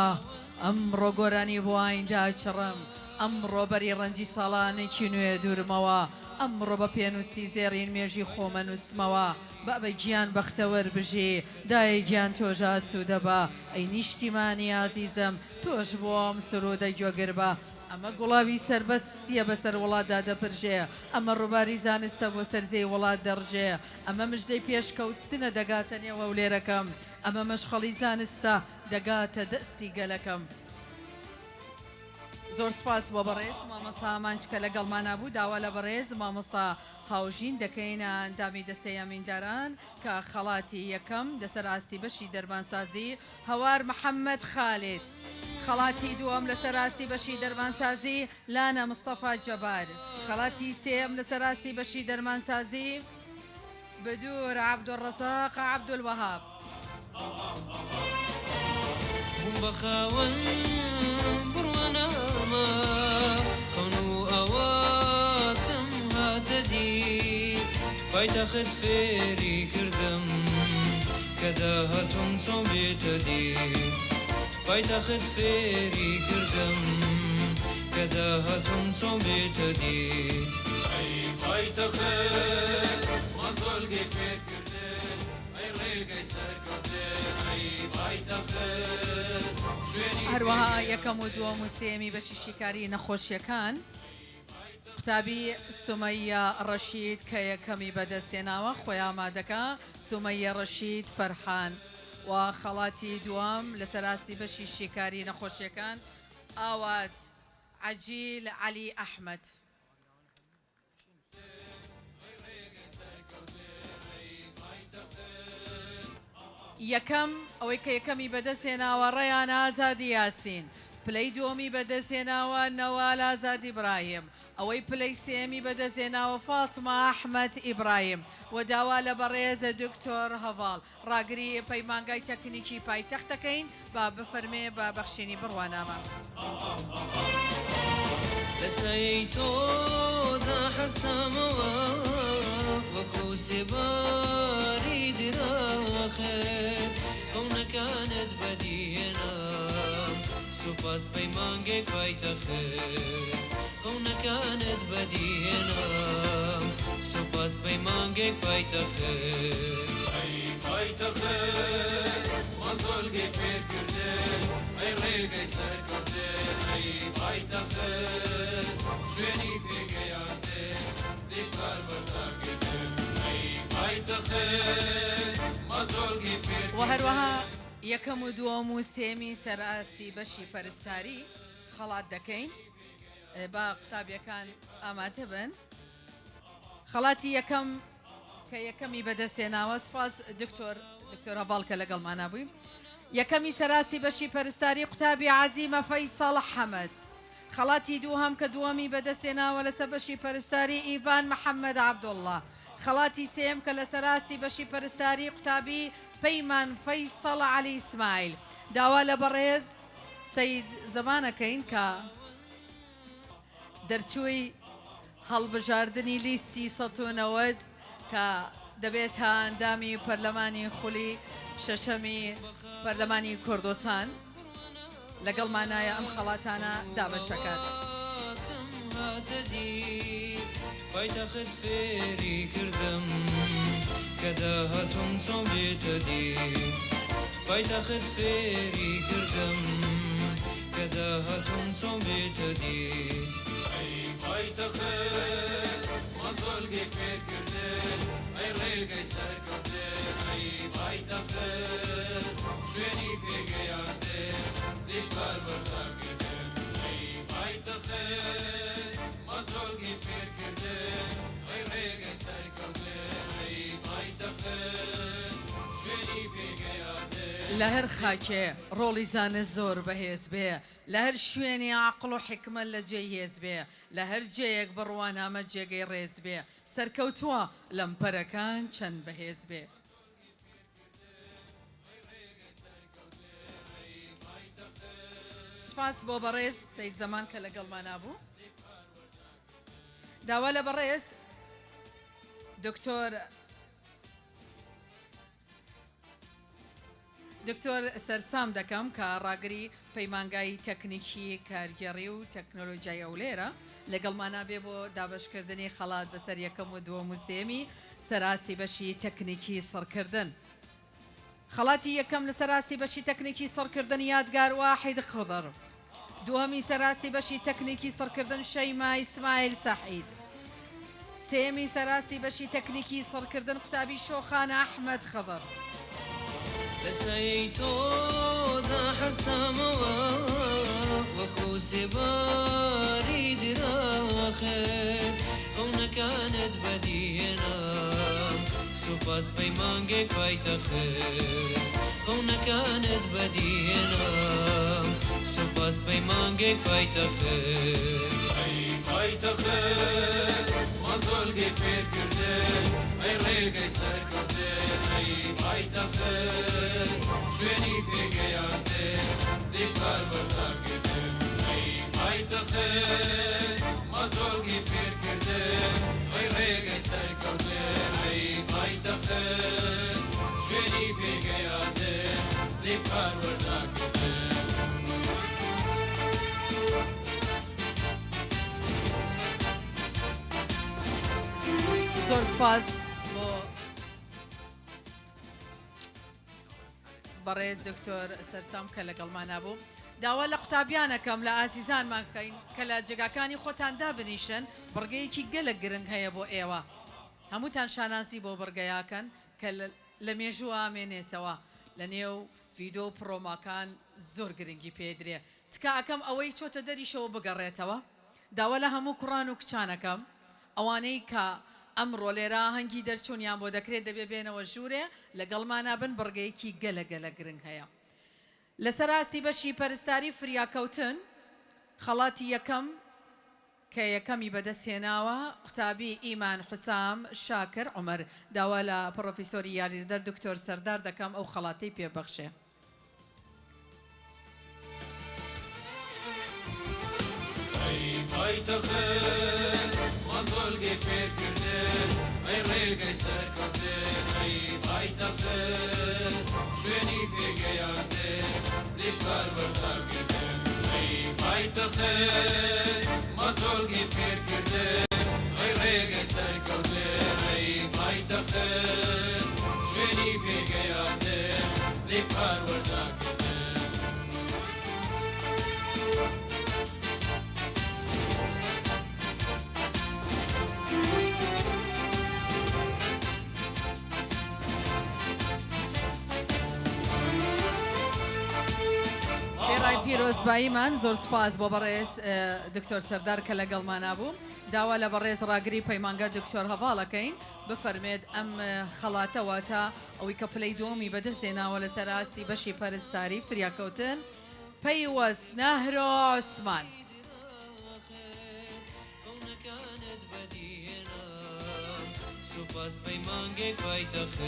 ئەمڕۆ گۆرانی بۆ ئایندە ئەچڕم ئەمڕۆ بەری ڕەنجی ساڵانێکی نوێ دوورمەوە ئەمڕۆ بە پێنووسی زێڕین مێژی خۆمە نووسمەوە بابە گیان بەختەوەر بژی دایە گیان تۆش ئاسوودە بە ئەی نیشتیمانی ئازیزم تۆش بۆ ئەم سروودە گوێگر بە ئەمە گوڵاوی سەربەستییە بەسەر وڵاتدا دەپرژێ ئەمە ڕووباری زانستە بۆ سەر زێی وڵات دەڕژێ ئەمە مژدەی پێشکەوتنە دەگاتە نێو هەولێرەکەم. ئەمە مەشخەڵی زانستە دەگاتە دەستی گەلەکەم. زۆر سوپاس بۆ بەڕێز مامۆستا ئامانج کە لەگەڵمانا بوو، داوا لە بەڕێز مامۆستا هاوژین دەکەین ئەندامی دەستەی ئەمینداران کە خەڵاتی یەکەم لەسەر ئاستی بەشی دەرمانسازی هەوار محەمەد خالید، خەڵاتی دووەم لەسەر ئاستی بەشی دەرمانسازی لانە مستەفا جەبار، خەڵاتی سێیەم لەسەر ئاستی بەشی دەرمانسازی بدور عەبدولڕەزاق عەبدولوەهاب. بووم بە خاوەن بڕوانامە، خەون و ئاواتم هاتە دی، پایتەخت فێری کردم کە داهاتووم چۆن بێتە دی، پایتەخت فێری کردم کە داهاتووم چۆن بێتە دی. ئەی پایتەخت مەزۆلگەی فێرکردن، ئەی ڕێگەی سەرکەوتن، ئەی پایتەخت شوێنی هەروەها پێگەیاندن. یەکەم و دووەم و سێیەمی بەشی شیکاری نەخۆشییەکان قوتابی سومەیە ڕەشید کە یەکەمی بەدەستهێناوە خۆی ئامادەکا، سومەیە ڕەشید فەرحان، و خەڵاتی دووەم لەسەر ئاستی بەشی شیکاری نەخۆشییەکان ئاوات عەجیل عەلی ئەحمەد. یەکەم، ئەوەی کە یەکەمی بەدەستهێناوە ڕەیان ئازادی یاسین، پلەی دووەمی بەدەستهێناوە نەوال ئازاد ئیبراهیم، ئەوەی پلەی سێیەمی بەدەستهێناوە فاتمە ئەحمەد ئیبراهیم و داوا لە بەڕێز دکتۆر هەڤاڵ ڕاگری پەیمانگای تەکنیکی پایتەخت دەکەین با بفەرمێ بە بەخشینی بڕوانامە. لە سایەی تۆدا حەسامەوە وەکو سێباری درەخت خەونەکانت بەدیهێنام سوپاس پەیمانگەی پایتەخت خەونەکانت بەدیهێنام سوپاس پەیمانگەی پایتەخت. ئەی پایتەخت مەزۆلگەی فێرکردن، ئەی ڕێگەی سەرکەوتن، ئەی پایتەخت شوێنی پێگەیاندن، جێی پەروەردەکردن، ئەی پایتەخت مەزۆلگەی وە هەروەها فێرکردن. یەکەم و دووەم و سێیەمی سەر ئاستی بەشی پەرستاری خەڵات دەکەین با قوتابیەکان ئامادە بن. خەڵاتی یەکەم کە یەکەمی بەدەستهێناوە سوپاس دکتۆر دکتۆر هەڤاڵ کە لەگەڵمانا بووی یەکەمی سەراستی بەشی پەرستاری قوتابی عەزیمە فەیسەڵ حەمەد خەڵاتی دووهەم کە دووەمی بەدەستهێناوە لەسەر بەشی پەرستاری ئیڤان محەمەد عەبدوڵڵا خەڵاتی سێیەم کە لەسەر ئاستی بەشی پەرستاری قوتابی پەیمان فەیسەڵ عەلی ئیسماعیل داوا لە بەڕێز سەید زەمان ئەکەین کە دەرچووی هەڵبژاردنی لیستی 190 کە دەبێتە ئەندامی پەرلەمانی خولی شەشەمی پەرلەمانی کوردستان لەگەڵمانایە ئەم خەڵاتانە دابەشەکات. پایتەخت فێری کردم کە داهاتووم چۆن بێتە دی پایتەخت فێری کردم کە داهاتووم چۆن بێتە دی. ئەی پایتەخت مەزۆلگەی فێرکردن، ئەی ڕێگەی سەرکەوتن، ئەی پایتەخت شوێنی پێگەیاندن، جێی پەروەردەکردن، ئەی پایتەخت مەزۆلگەی فێرکردن، ئەی ڕێگەی سەرکەوتن، ئەی پایتەخت شوێنی پێگەیاندن. لە هەر خاکێ ڕۆڵی زانست زۆر بەهێز بێ، لە هەر شوێنێ عەقڵ و حیکمەت لە جێی هێز بێ، لە هەر جێیەک بڕوانامە جێگەی ڕێز بێ، سەرکەوتووە لەمپەرەکان چەند بەهێز بێ. سوپاس بۆ بەڕێز سەید زەمان کە لەگەڵمانا بوو. داوا لە بەڕێز دکتۆر دکتۆر سەرسام دەکەم کە ڕاگری پەیمانگای تەکنیکی کارگێڕی و تەکنۆلۆجیای هەولێرە لەگەڵمانا بێ بۆ دابەشکردنی خەڵات بەسەر یەکەم و دووەم و سێیەمی سەر ئاستی بەشی تەکنیکی سڕکردن. خەڵاتی یەکەم لەسەر ئاستی بەشی تەکنیکی سڕکردن یادگار واحید خضر، دووهەمی سەر ئاستی بەشی تەکنیکی سڕکردن شەیما ئیسماعیل سەعید، سێیەمی سەر ئاستی بەشی تەکنیکی سڕکردن قوتابی شۆخان ئەحمەد خضر. لە سایەی تۆدا حەسامەوە وەکو سێباری درەخت خەونەکانت بەدیهێنام سوپاس پەیمانگەی پایتەخت خەونەکانت بەدیهێنام سوپاس پەیمانگەی پایتەخت. ئەی پایتەخت مەزۆلگەی فێرکردن ئەی ڕێگەی سەرکەوتن ئەی پایتەخت شوێنی پێگەیاندن جێی پەروەردەکردن ئەی پایتەخت مەزۆلگەی فێرکردن ئەی ڕێگەی سەرکەوتن ئەی پایتەخت شوێنی پێگەیاندن جێی پەروەردەکردن. زۆر سپاس بۆ بەڕێز دکتۆر سەرسام کە لەگەڵمانا بوو. داوا لە قوتابیانەکەم لە ئازیزانمان بکەین کە لە جێگاکانی خۆتان دابنیشن، بڕگەیەکی گەلەک گرنگ هەیە بۆ ئێوە. هەمووتان شانازی بۆ بڕگەیەکەن کە لە مێژوو ئامێنێتەوە لە نێو ڤیدۆ و پڕۆماکان زۆر گرنگی پێدرێ. تکا ئەکەم ئەوەی چۆتە دەریشەوە بگەڕێتەوە. داوا لە هەموو کوڕان و کچان ئەکەم ئەوانەی کە ئەمڕۆ لێرە ئاهەنگی دەرچوونیان بۆ دەکرێت دەبێ بێنەوە ژوورێ لەگەڵمانا بن بڕگەیەکی گەلە گەلە گرنگ هەیە لەسەر ئاستی بەشی پەرستاری فریاکەوتن خەڵاتی یەکەم کە یەکەمی بەدەست هێناوە قوتابی ئیمان حوسام شاکر عومەر داوا لە پڕۆفیسۆری یاریدەدەر دکتۆر سەردار دەکەم ئەو خەڵاتەی پێ ببەخشێ. ئەی پایتەخت مەزۆلگەی فێرکردن ئەی ڕێگەی سەرکەوتن ئەی پایتەخت شوێنی پێگەیاندن جێی پەروەردەکردن ئەی پایتەخت مەزۆلگەی فێرکردن ئەی ڕێگەی سەرکەوتن ئەی پایتەخت شوێنی پێگەیاندن جێی پەروەردەکردن. وێڕای پیرۆزباییمان زۆر سوپاس بۆ بەڕێز دکتۆر سەردار کە لەگەڵمانا بوو. داوا لە بەڕێز ڕاگری پەیمانگا دکتۆر هەڤاڵ ئەکەین بفەرمێت ئەم خەڵاتە واتە ئەوەی کە پلەی دووەمی بەدەست هێناوە لەسەر ئاستی بەشی پەرستاری فریاکەوتن پەیوەست نەهرۆ عوسمان. خەونەکانت بەدیهێنام سوپاس پەیمانگەی پایتەخت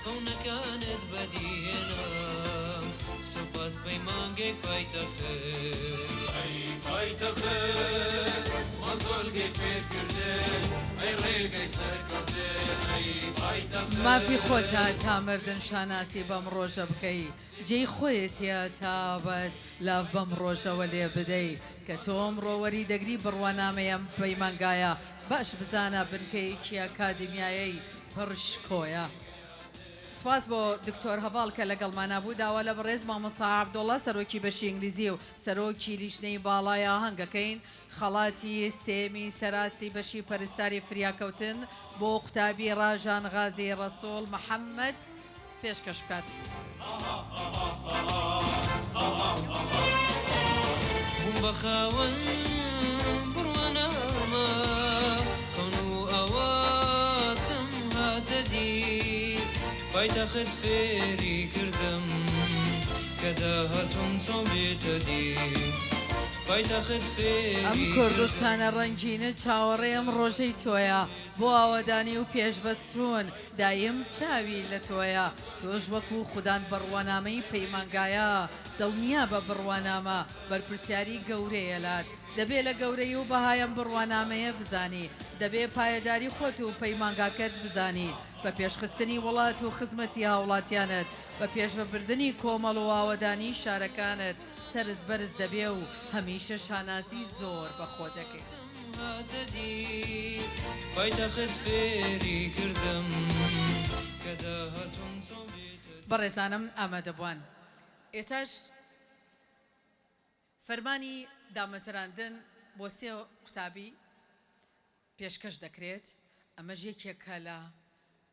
خەونەکانت بەدیهێنام سوپاس پەیمانگەی پایتەخت. ئەی پایتەخت مەزۆلگەی فێرکردن ئەی ڕێگەی سەرکەوتن ئەی پایتەخت. مافی خۆتە تا مردن شانازی بەم ڕۆژە بکەی جێی خۆیەتیە تا ئەبەد لاف بەم ڕۆژەوە لێ بدەی کە تۆ ئەمڕۆ وەری دەگری بڕوانامەی ئەم پەیمانگایە باش بزانە بنکەیەکی ئەکادیمیایەی پڕ شکۆیە. سوپاس بۆ دکتۆر هەڤاڵ کە لەگەڵمانا بوو، داوا لە بەڕێز مامۆستا عەبدوڵا سەرۆکی بەشی ئینگلیزی و سەرۆکی لیژنەی باڵای ئاهەنگ ئەکەین خەڵاتی سێیەمی سەراستی بەشی پەرستاری فریاکەوتن بۆ قوتابی ڕاژان غازی ڕەسوڵ محەمەد پێشکەش بکات. بووم بە خاوەن بڕوانامە، خەون و ئاواتم هاتە دی، پایتەخت فێری کردم کە داهاتووم چۆن بێتە دی، پایتەخت فێری ئەم کردم. کوردستانە ڕەنگینە چاوەڕێی ئەم ڕۆژەی تۆیە، بۆ ئاوەدانی و پێشڤەچوون دایم چاوی لە تۆیە، تۆش وەکو خودان بڕوانامەی پەیمانگایە، دڵنیابە بڕوانامە بەرپرسیاری گەورەیە لات، دەبێ لە گەورەی و بەهای ئەم بڕوانامەیە بزانی، دەبێ پایەداری خۆت و پەیمانگاکەت بزانی، بە پێشخستنی وڵات و خزمەتی هاوڵاتیانت، بە پێشڤەبردنی کۆمەڵ و ئاوەدانی شارەکانت سەرت بەرز دەبێ و هەمیشە شانازی زۆر بە خۆت دەکەی. بەڕێزانم ئامادەبوان ئێستاش فەرمانی دامەزراندن بۆ سێ قوتابی پێشکەش دەکرێت، ئەمەش یەکێکە لە.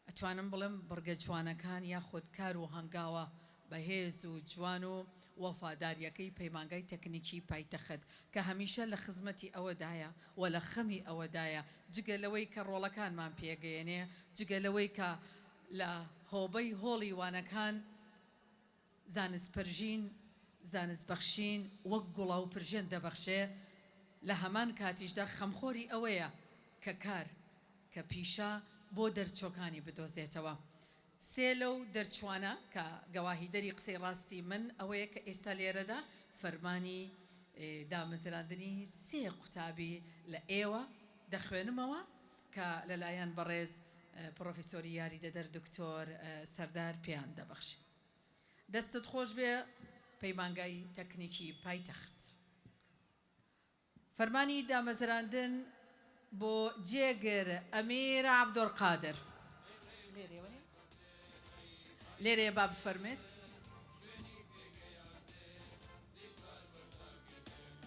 ئەتوانم بڵێم بڕگە جوانەکان یاخود کار و هەنگاوە بەهێز و جوان و وەفاداریەکەی پەیمانگای تەکنیکی پایتەخت کە هەمیشە لە خزمەتی ئەوەدایە و لە خەمی ئەوەدایە جگە لەوەی کە ڕۆڵەکانمان پێگەیەنێ جگە لەوەی کە لە هۆبەی هۆڵی وانەکان زانست پرژین، زانست بەخشین وەک گوڵاو پرژێن دەبەخشێ، لە هەمان کاتیشدا خەمخۆری ئەوەیە کە کار، کە پیشە بۆ دەرچووەکانی بدۆزێتەوە. سێ لەو دەرچووانە کە گەواهیدەری قسەی ڕاستی من ئەوەیە کە ئێستا لێرەدا فەرمانی دامەزراندنی سێ قوتابی لە ئێوە دەخوێنمەوە کە لەلایەن بەڕێز پڕۆفیسۆری یاریدەدەر دکتۆر سەردار پێیان دەبەخشێ. دەستت خۆش بێ پەیمانگای تەکنیکی پایتەخت. فەرمانی دامەزراندن بۆ جێگر ئەمیر عەبدولقادر. لێرەیە با بفەرمێت.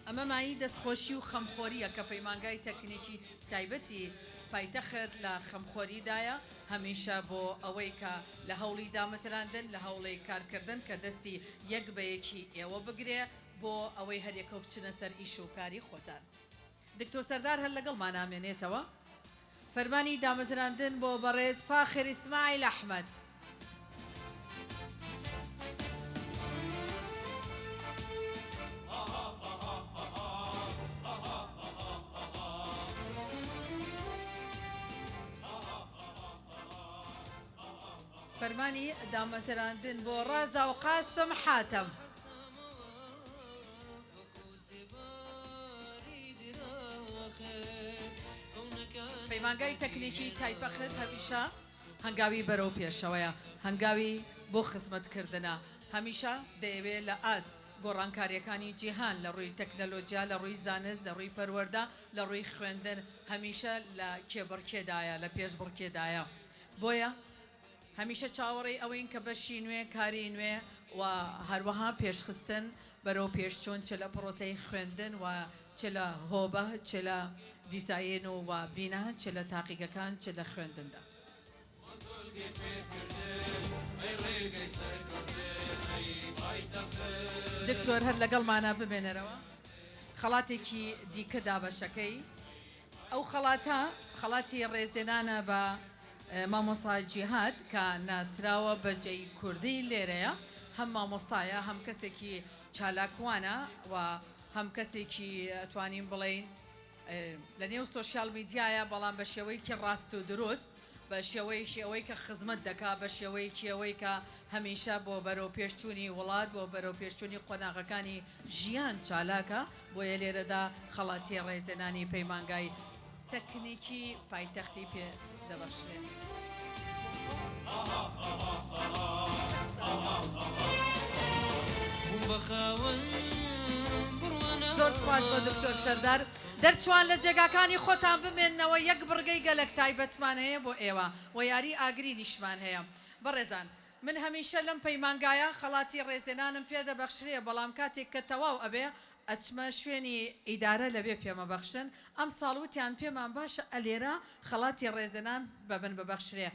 ئەمە مایەی دەستخۆشی و خەمخۆرییە کە پەیمانگای تەکنیکی تایبەتی پایتەخت لە خەمخۆریدایە هەمیشە بۆ ئەوەی کە لە هەوڵی دامەزراندن، لە هەوڵی کارکردن کە دەستی یەک بە یەکی ئێوە بگرێ بۆ ئەوەی هەریەکەو بچنە سەر ئیش و کاری خۆتان. دکتۆر سەردار هەر لەگەڵمان ئامێنێتەوە. فەرمانی دامەزراندن بۆ بەڕێز فاخر ئیسماعیل ئەحمەد. فەرمانی دامەزراندن بۆ ڕازاو قاسم حاتەم. پەیمانگای تەکنیکی تایپەخت هەمیشە هەنگاوی بەرەو پێشەوەیە، هەنگاوی بۆ خزمەتکردنە، هەمیشە دەیەوێ لە ئاست گۆڕانکارییەکانی جیهان لە ڕووی تەکنەلۆجیا، لە ڕووی زانست، لە ڕووی پەروەردە، لە ڕووی خوێندن هەمیشە لە کێبڕکێدایە، لە پێشبڕکێدایە. بۆیە هەمیشە چاوەڕێی ئەوەین کە بەشی نوێ، کاری نوێ و هەروەها پێشخستن، بەرەو پێشچوون چ لە پڕۆسەی خوێندن و چ لە هۆبە، چ لە دیزاین و و بینا، چ لە تاقیگەکان، چ لە خوێندندا. دکتۆر هەر لەگەڵمانا بمێنەرەوە خەڵاتێکی دیکە دابەشەکەی. ئەو خەڵاتە خەڵاتی ڕێزێنانە بە مامۆستا جیهاد کە ناسراوە بە جەی کوردی لێرەیە هەم مامۆستایە هەم کەسێکی چالاکوانە و هەم کەسێکی ئەتوانین بڵێین لە نێو سۆشیال میدیایە بەڵام بە شێوەیەکی ڕاست و دروست بە شێوەیەکی ئەوەی کە خزمەت دەکا بە شێوەیەکی ئەوەی کە هەمیشە بۆ بەرەو پێشچوونی وڵات بۆ بەرەو پێشچوونی قۆناغەکانی ژیان چالاکە بۆیە لێرەدا خەڵاتی ڕێزێنانی پەیمانگای تەکنیکی پایتەختی پێ دەبەخشرێت. زۆر سوپاس بۆ دکتۆر سەردار. دەرچوان لە جێگاکانی خۆتان بمێننەوە یەک بڕگەی گەلەک تایبەتمان هەیە بۆ ئێوە و یاری ئاگرینیشمان هەیە. بەڕێزان من هەمیشە لەم پەیمانگایە خەڵاتی ڕێزێنانم پێ دەبەخشرێ بەڵام کاتێک کە تەواو ئەبێ ئەچمە شوێنی ئیدارە لەوێ پێمەبەخشن ئەمساڵ وتیان پێمان باشە ئەلێرە خەڵاتی ڕێزێنان بە من ببەخشرێ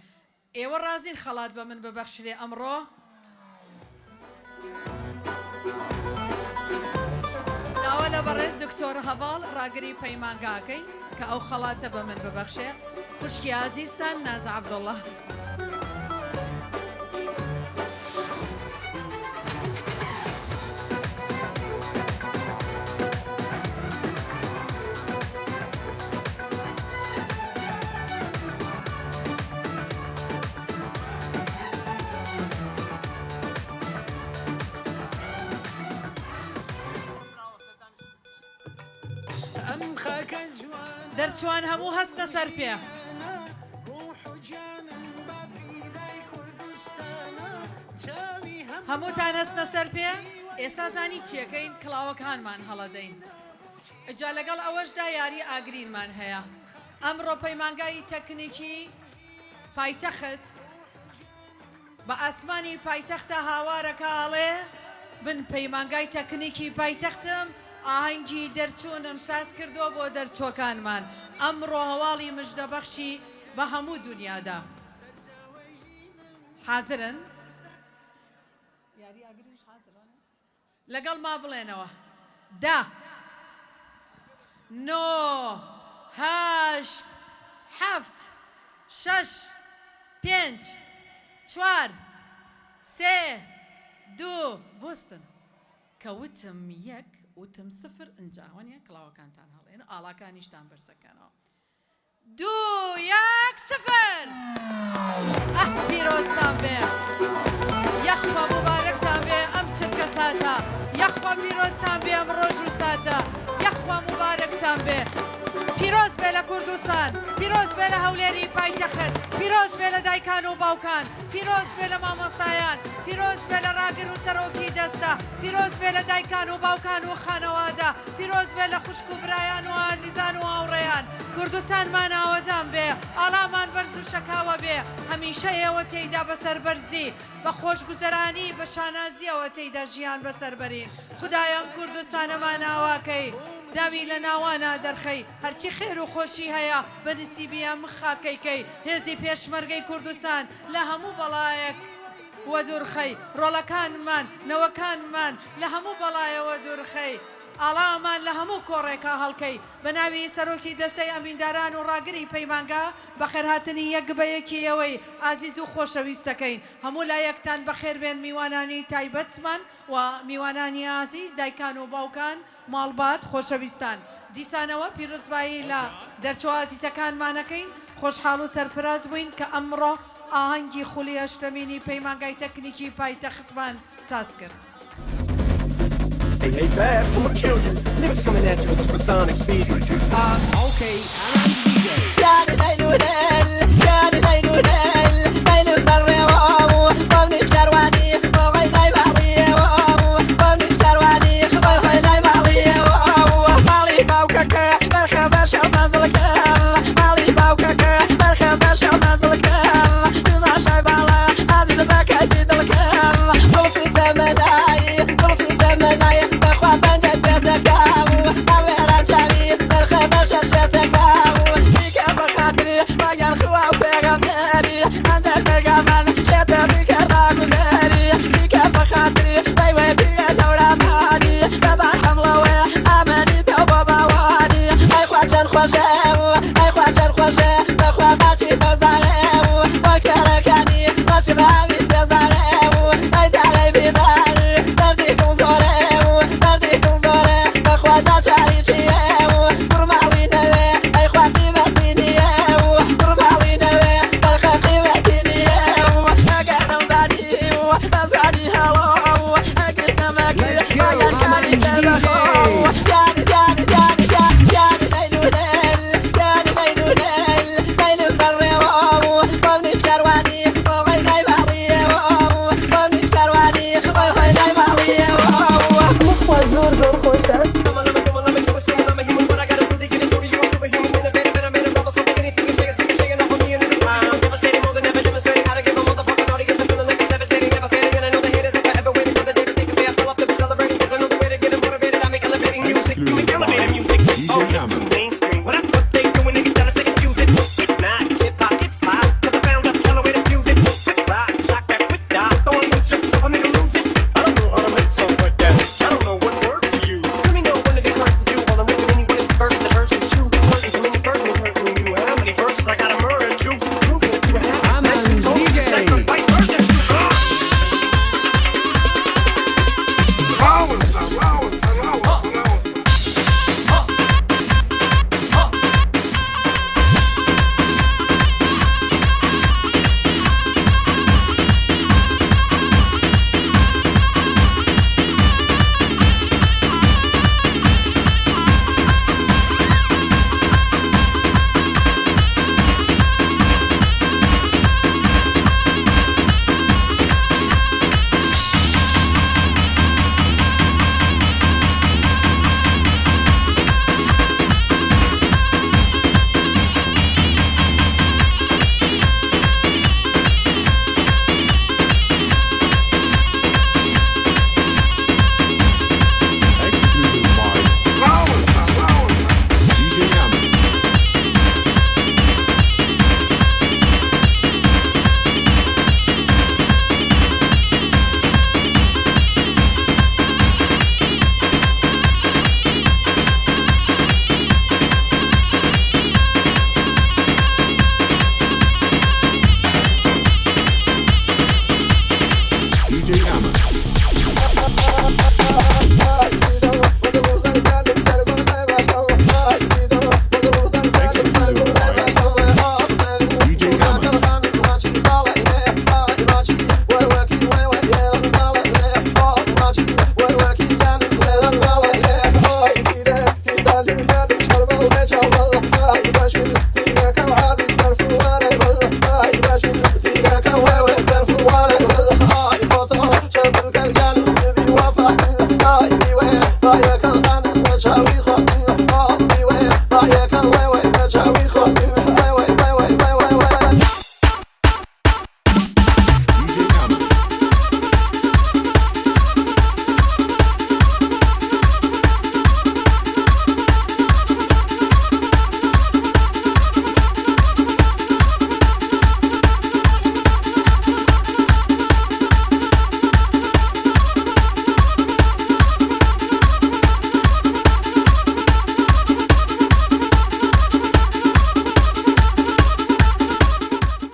ئێوە ڕازین خەڵات بە من ببەخشرێ ئەمڕۆ؟ داوا لە بەڕێز دکتۆر هەڤاڵ ڕاگری پەیمانگا ئەکەین کە ئەو خەڵاتە بە من ببەخشێ خوشکی ئازیزتان ناز عەبدوڵڵا. دەرچوان هەموو هەستنە سەر پێ. هەمووتان هەستنە سەر پێ ئێستا زانی چیەکەین کڵاوەکانمان هەڵەدەین جا لەگەڵ ئەوەشدا یاری ئاگرینمان هەیە ئەمڕۆ پەیمانگای تەکنیکی پایتەخت بە ئاسمانی پایتەختە هاوارەکە ئەڵێ، من پەیمانگای تەکنیکی پایتەختم، ئاهەنگی دەرچوونم ساز کردووە بۆ دەرچووەکانمان، ئەمڕۆ هەواڵی مژدەبەخشی بە هەموو دونیادا. حازرن؟ یاری ئاگریش حازرن؟ لەگەڵما بڵێنەوە دە نۆ هەشت حەفت شەش پێنج چوار سێ دوو بوەستن کە وتم یەک وتم سفر ئنجا وەنیە کڵاوەکانتان هەڵێن ئاڵاکانیشتان بەرزەکەنەوە. دوو یەک سفر ئەه پیرۆزتان بێ یەخوا موبارەکتان بێ ئەم چرکە ساتە یەخوا پیرۆزتان بێ ئەم ڕۆژ و ساتە یەخوا موبارەکتان بێ پیرۆز بێ لە کوردستان پیرۆز بێ لە هەولێری پایتەخت پیرۆز بێ لە دایکان و باوکان پیرۆز بێ لە مامۆستایان پیرۆز بێ لە ڕاگر و سەرۆکی دەستە پیرۆز بێ لە دایکان و باوکان و خانەوادە پیرۆز بێ لە خوشک و برایان و ئازیزان و هاوڕێیان کوردستانمان ئاوەدان بێ ئاڵامان بەرز و شەکاوە بێ هەمیشە ئێوە تێیدا بە سەربەرزی بە خۆشگوزەرانی بە شانازیەوە تێیدا ژیان بەسەر بەرین خودایە ئەم کوردستانەمان ئاواکەی داوی لە ناوانا دەرخەی هەرچی خێر و خۆشی هەیە بە نسیبی ئەم خاکەی کەی هێزی پێشمەرگەی کوردستان لە هەموو بەڵایەک وەدوورخەی ڕۆڵەکانمان نەوەکانمان لە هەموو بەڵایە وەدوورخەی ئاڵامان لە هەموو کۆڕێکا هەڵکەی. بە ناوی سەرۆکی دەستەی ئەمینداران و ڕاگری پەیمانگا بەخێرهاتنی یەک بە یەکی ئێوەی ئازیز و خۆشەویست دەکەین. هەموو لایەکتان بەخێربێن میوانانی تایبەتمان و میوانانی ئازیز، دایکان و باوکان، ماڵبات، خۆشەویستان. دیسانەوە پیرۆزبایی لە دەرچووە ئازیزەکانمان ئەکەین. خۆشحاڵ و سەرفراز بووین کە ئەمڕۆ ئاهەنگی خولی هەشتەمینی پەیمانگای تەکنیکی پایتەختمان ساز کرد. Hey, hey, bad, I'ma kill you. Niggas coming at you at supersonic speed. Okay, I'm DJ.